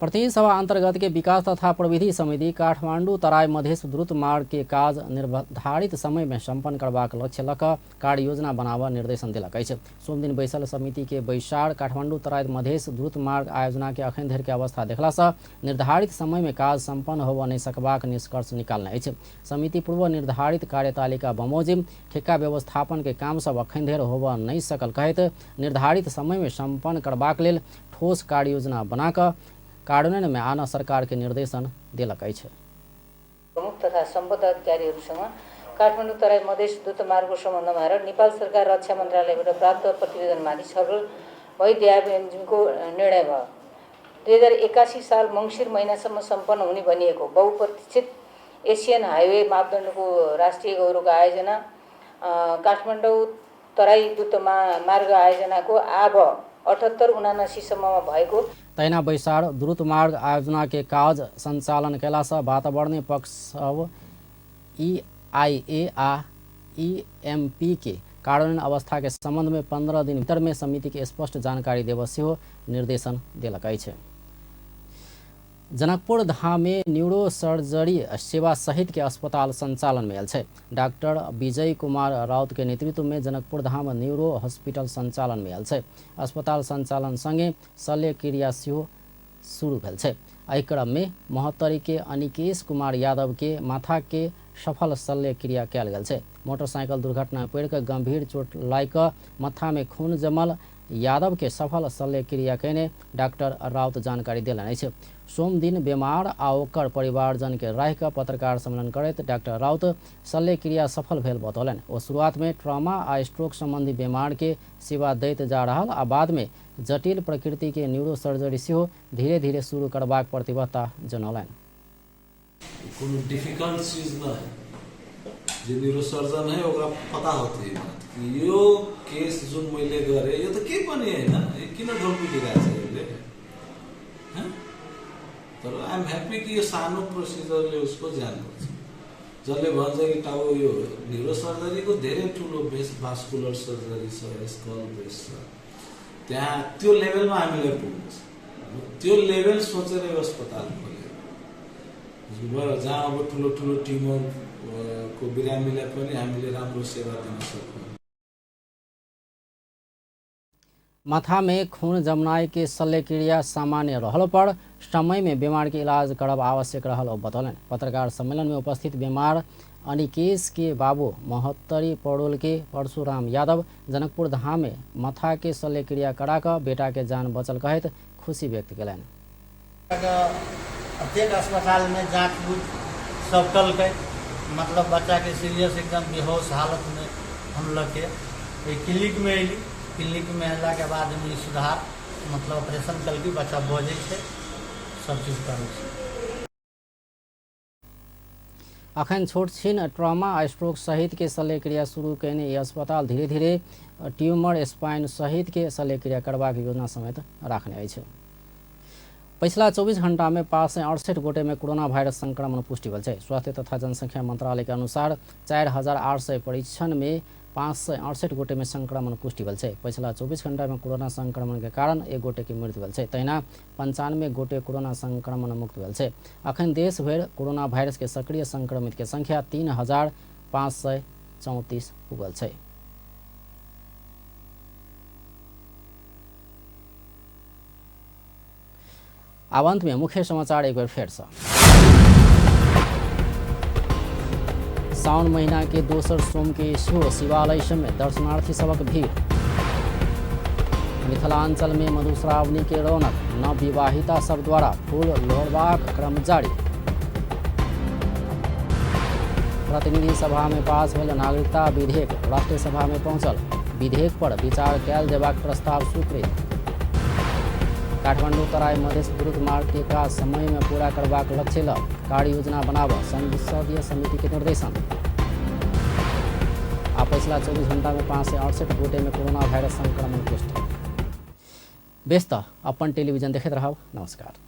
प्रतिनिधि सभा अंतर्गत के विकास तथा प्रविधि समिति काठमांडू तराई मधेश द्रुत मार्ग के काज निर्धारित समय में संपन्न करबाक लक्ष्य लऽ कऽ कार्ययोजना बनाबऽ निर्देशन देलक अछि। सोमदिन बैसल समिति के बैसार काठमांडू तराई मधेश द्रुत मार्ग आयोजना के अखन धरि के अवस्था देखलासँ निर्धारित समय में काज संपन्न होबऽ नहि सकबाक निष्कर्ष निकालने अछि। समिति पूर्व निर्धारित कार्यतालिका बमोजिम ठेक्का व्यवस्थापन के काम सब अखन धरि होबऽ नहि सकल कहैत निर्धारित समय में संपन्न करबाक लेल ठोस कार्ययोजना बनाकऽ कार्यान्वयन में आना सरकार के निर्देशन देलक अछि। प्रमुख तथा सम्बद्ध अधिकारीहरूसँग काठमाडौँ तराई मधेस द्रुत मार्गको सम्बन्धमा र नेपाल सरकार रक्षा मन्त्रालयबाट प्राप्त प्रतिवेदनमाथि छलफल भई दियाबेन्जिङको निर्णय भयो। 2081 साल मङ्सिर महिनासम्म सम्पन्न हुने भनिएको बहुप्रतीक्षित एसियन हाइवे मापदण्डको राष्ट्रिय गौरवको आयोजना काठमाडौँ तराई द्रुत मार्ग आयोजनाको आब 78-79 सम्ममा भएको तहिना बैसार द्रुत मार्ग आयोजना के काज संचालन कयलासँ वातावरणीय पक्ष सब EIA आ EMP के कार्यान्वयन अवस्था के संबंध में 15 दिन भीतर में समिति के स्पष्ट जानकारी देबऽ सेहो निर्देशन देलक अछि। जनकपुर धाम में न्यूरो सर्जरी सेवा सहित के अस्पताल संचालन में आयल छै। डॉक्टर विजय कुमार राउत के नेतृत्व में जनकपुर धाम न्यूरो हॉस्पिटल संचालन में आयल छै। अस्पताल संचालन संगे शल्यक्रिया सेहो शुरू भेल छै। एहि क्रम में महोत्तरी के अनिकेश कुमार यादव के माथा के सफल शल्यक्रिया कयल गेल छै। मोटरसाइकिल दुर्घटना में पड़ि कऽ गंभीर चोट लागि कऽ माथा में खून जमल यादव के सफल शल्यक्रिया कयने डॉक्टर राउत जानकारी देलनि अछि। सोमदिन बीमार आ ओकर परिवारजन के राखि कऽ पत्रकार सम्मेलन करैत डॉक्टर राउत शल्यक्रिया सफल भेल बतौलनि। ओ शुरुआत में ट्रॉमा आ स्ट्रोक संबंधी बीमार के सेवा दैत जा रहल आ बाद में जटिल प्रकृति के न्यूरो सर्जरी सेहो धीरे धीरे शुरू करबाक प्रतिबद्धता जनौलनि। कोनो डिफिकल्ट चीज न है, जे न्यूरोसर्जन है ओकरा पता होते है बात कि यो केस जुन मैले गरेँ यो त केही पनि होइन, यो किन ढोल पिटिरहेको छ यसले, तर I'm happy कि यो सानो प्रोसिजरले उसको ज्यान बच्छ। जसले भन्छ कि टाउ यो न्युरोसर्जरीको धेरै ठुलो बेस भास्कुलर सर्जरी छ, स्कल बेस छ, त्यहाँ त्यो लेभलमा हामीलाई पुग्नु छ। त्यो लेभल सोचेर यो अस्पताल खोल्यो बुझ्नुभयो, जहाँ अब ठुलो ठुलो ट्युमर को बिरामीलाई पनि हामीले राम्रो सेवा दिन सक्छौँ। माथा में खून जमनाय के शल्यक्रिया सामान्य रहल पर समय में बीमार के इलाज करब आवश्यक रहल ओ बतौलनि। पत्रकार सम्मेलन में उपस्थित बीमार अनिकेश के बाबू महोत्तरी पड़ोल के परशुराम यादव जनकपुर धाम में माथा के शल्यक्रिया करा कऽ बेटा के जान बचल कहैत खुशी व्यक्त कयलनि। प्रत्येक अस्पताल में जाँच बूझ सब कलकै, मतलब बच्चा के सीरियस एकदम बेहोश हालत में हम लगे एहि क्लिनिकमे अयली। क्लिनिकमे अयलाके बादमे ई सुधार मतलब ऑपरेशन कलकी, बच्चा बजै छै, सब चीज करै छै। अखन छोट छिन ट्रॉमा आ स्ट्रोक सहित के शल्यक्रिया शुरू कयने ई अस्पताल धीरे धीरे ट्यूमर स्पाइन सहित के शल्यक्रिया करबाक योजना समेत राखने अछि। पछिला 24 घंटा में 568 गोटे में कोरोना वायरस संक्रमण पुष्टि भेल छै। स्वास्थ्य तथा जनसंख्या मंत्रालय के अनुसार 4800 परीक्षण में 568 गोटे में संक्रमण पुष्टि भेल छै। पछिला 24 घंटा में कोरोना संक्रमण के कारण 1 गोटे के मृत्यु भेल छै। तहिना 95 गोटे कोरोना संक्रमण मुक्त भेल छै। अखन देश भरि कोरोना वायरस के सक्रिय संक्रमित के संख्या 3534 पुगल छै। आब अंत में मुख्य समाचार एक बेर फेर से। साउन महीना के दोसर सोम के सेहो शिवालय समेत दर्शनार्थी सबक भीड़। मिथिलांचल में मधुश्रावणी के रौनक, नवविवाहिता सब द्वारा फूल लोढ़बाक क्रम जारी। प्रतिनिधि सभा में पास भेल नागरिकता विधेयक राष्ट्रीय सभा में पहुंचल। विधेयक पर विचार कयल जेबाक प्रस्ताव स्वीकृत। काठमांडू तराई मधेश द्रुत मार्ग के काज समय में पूरा करबाक लक्ष्य ल कार्य योजना बनाब संसदीय समिति के निर्देशन। आ पछिला 24 घंटा में 568 गोटे में कोरोना वायरस संक्रमण पुष्टि। बेस त अपन टेलीविजन देखैत रहब। नमस्कार।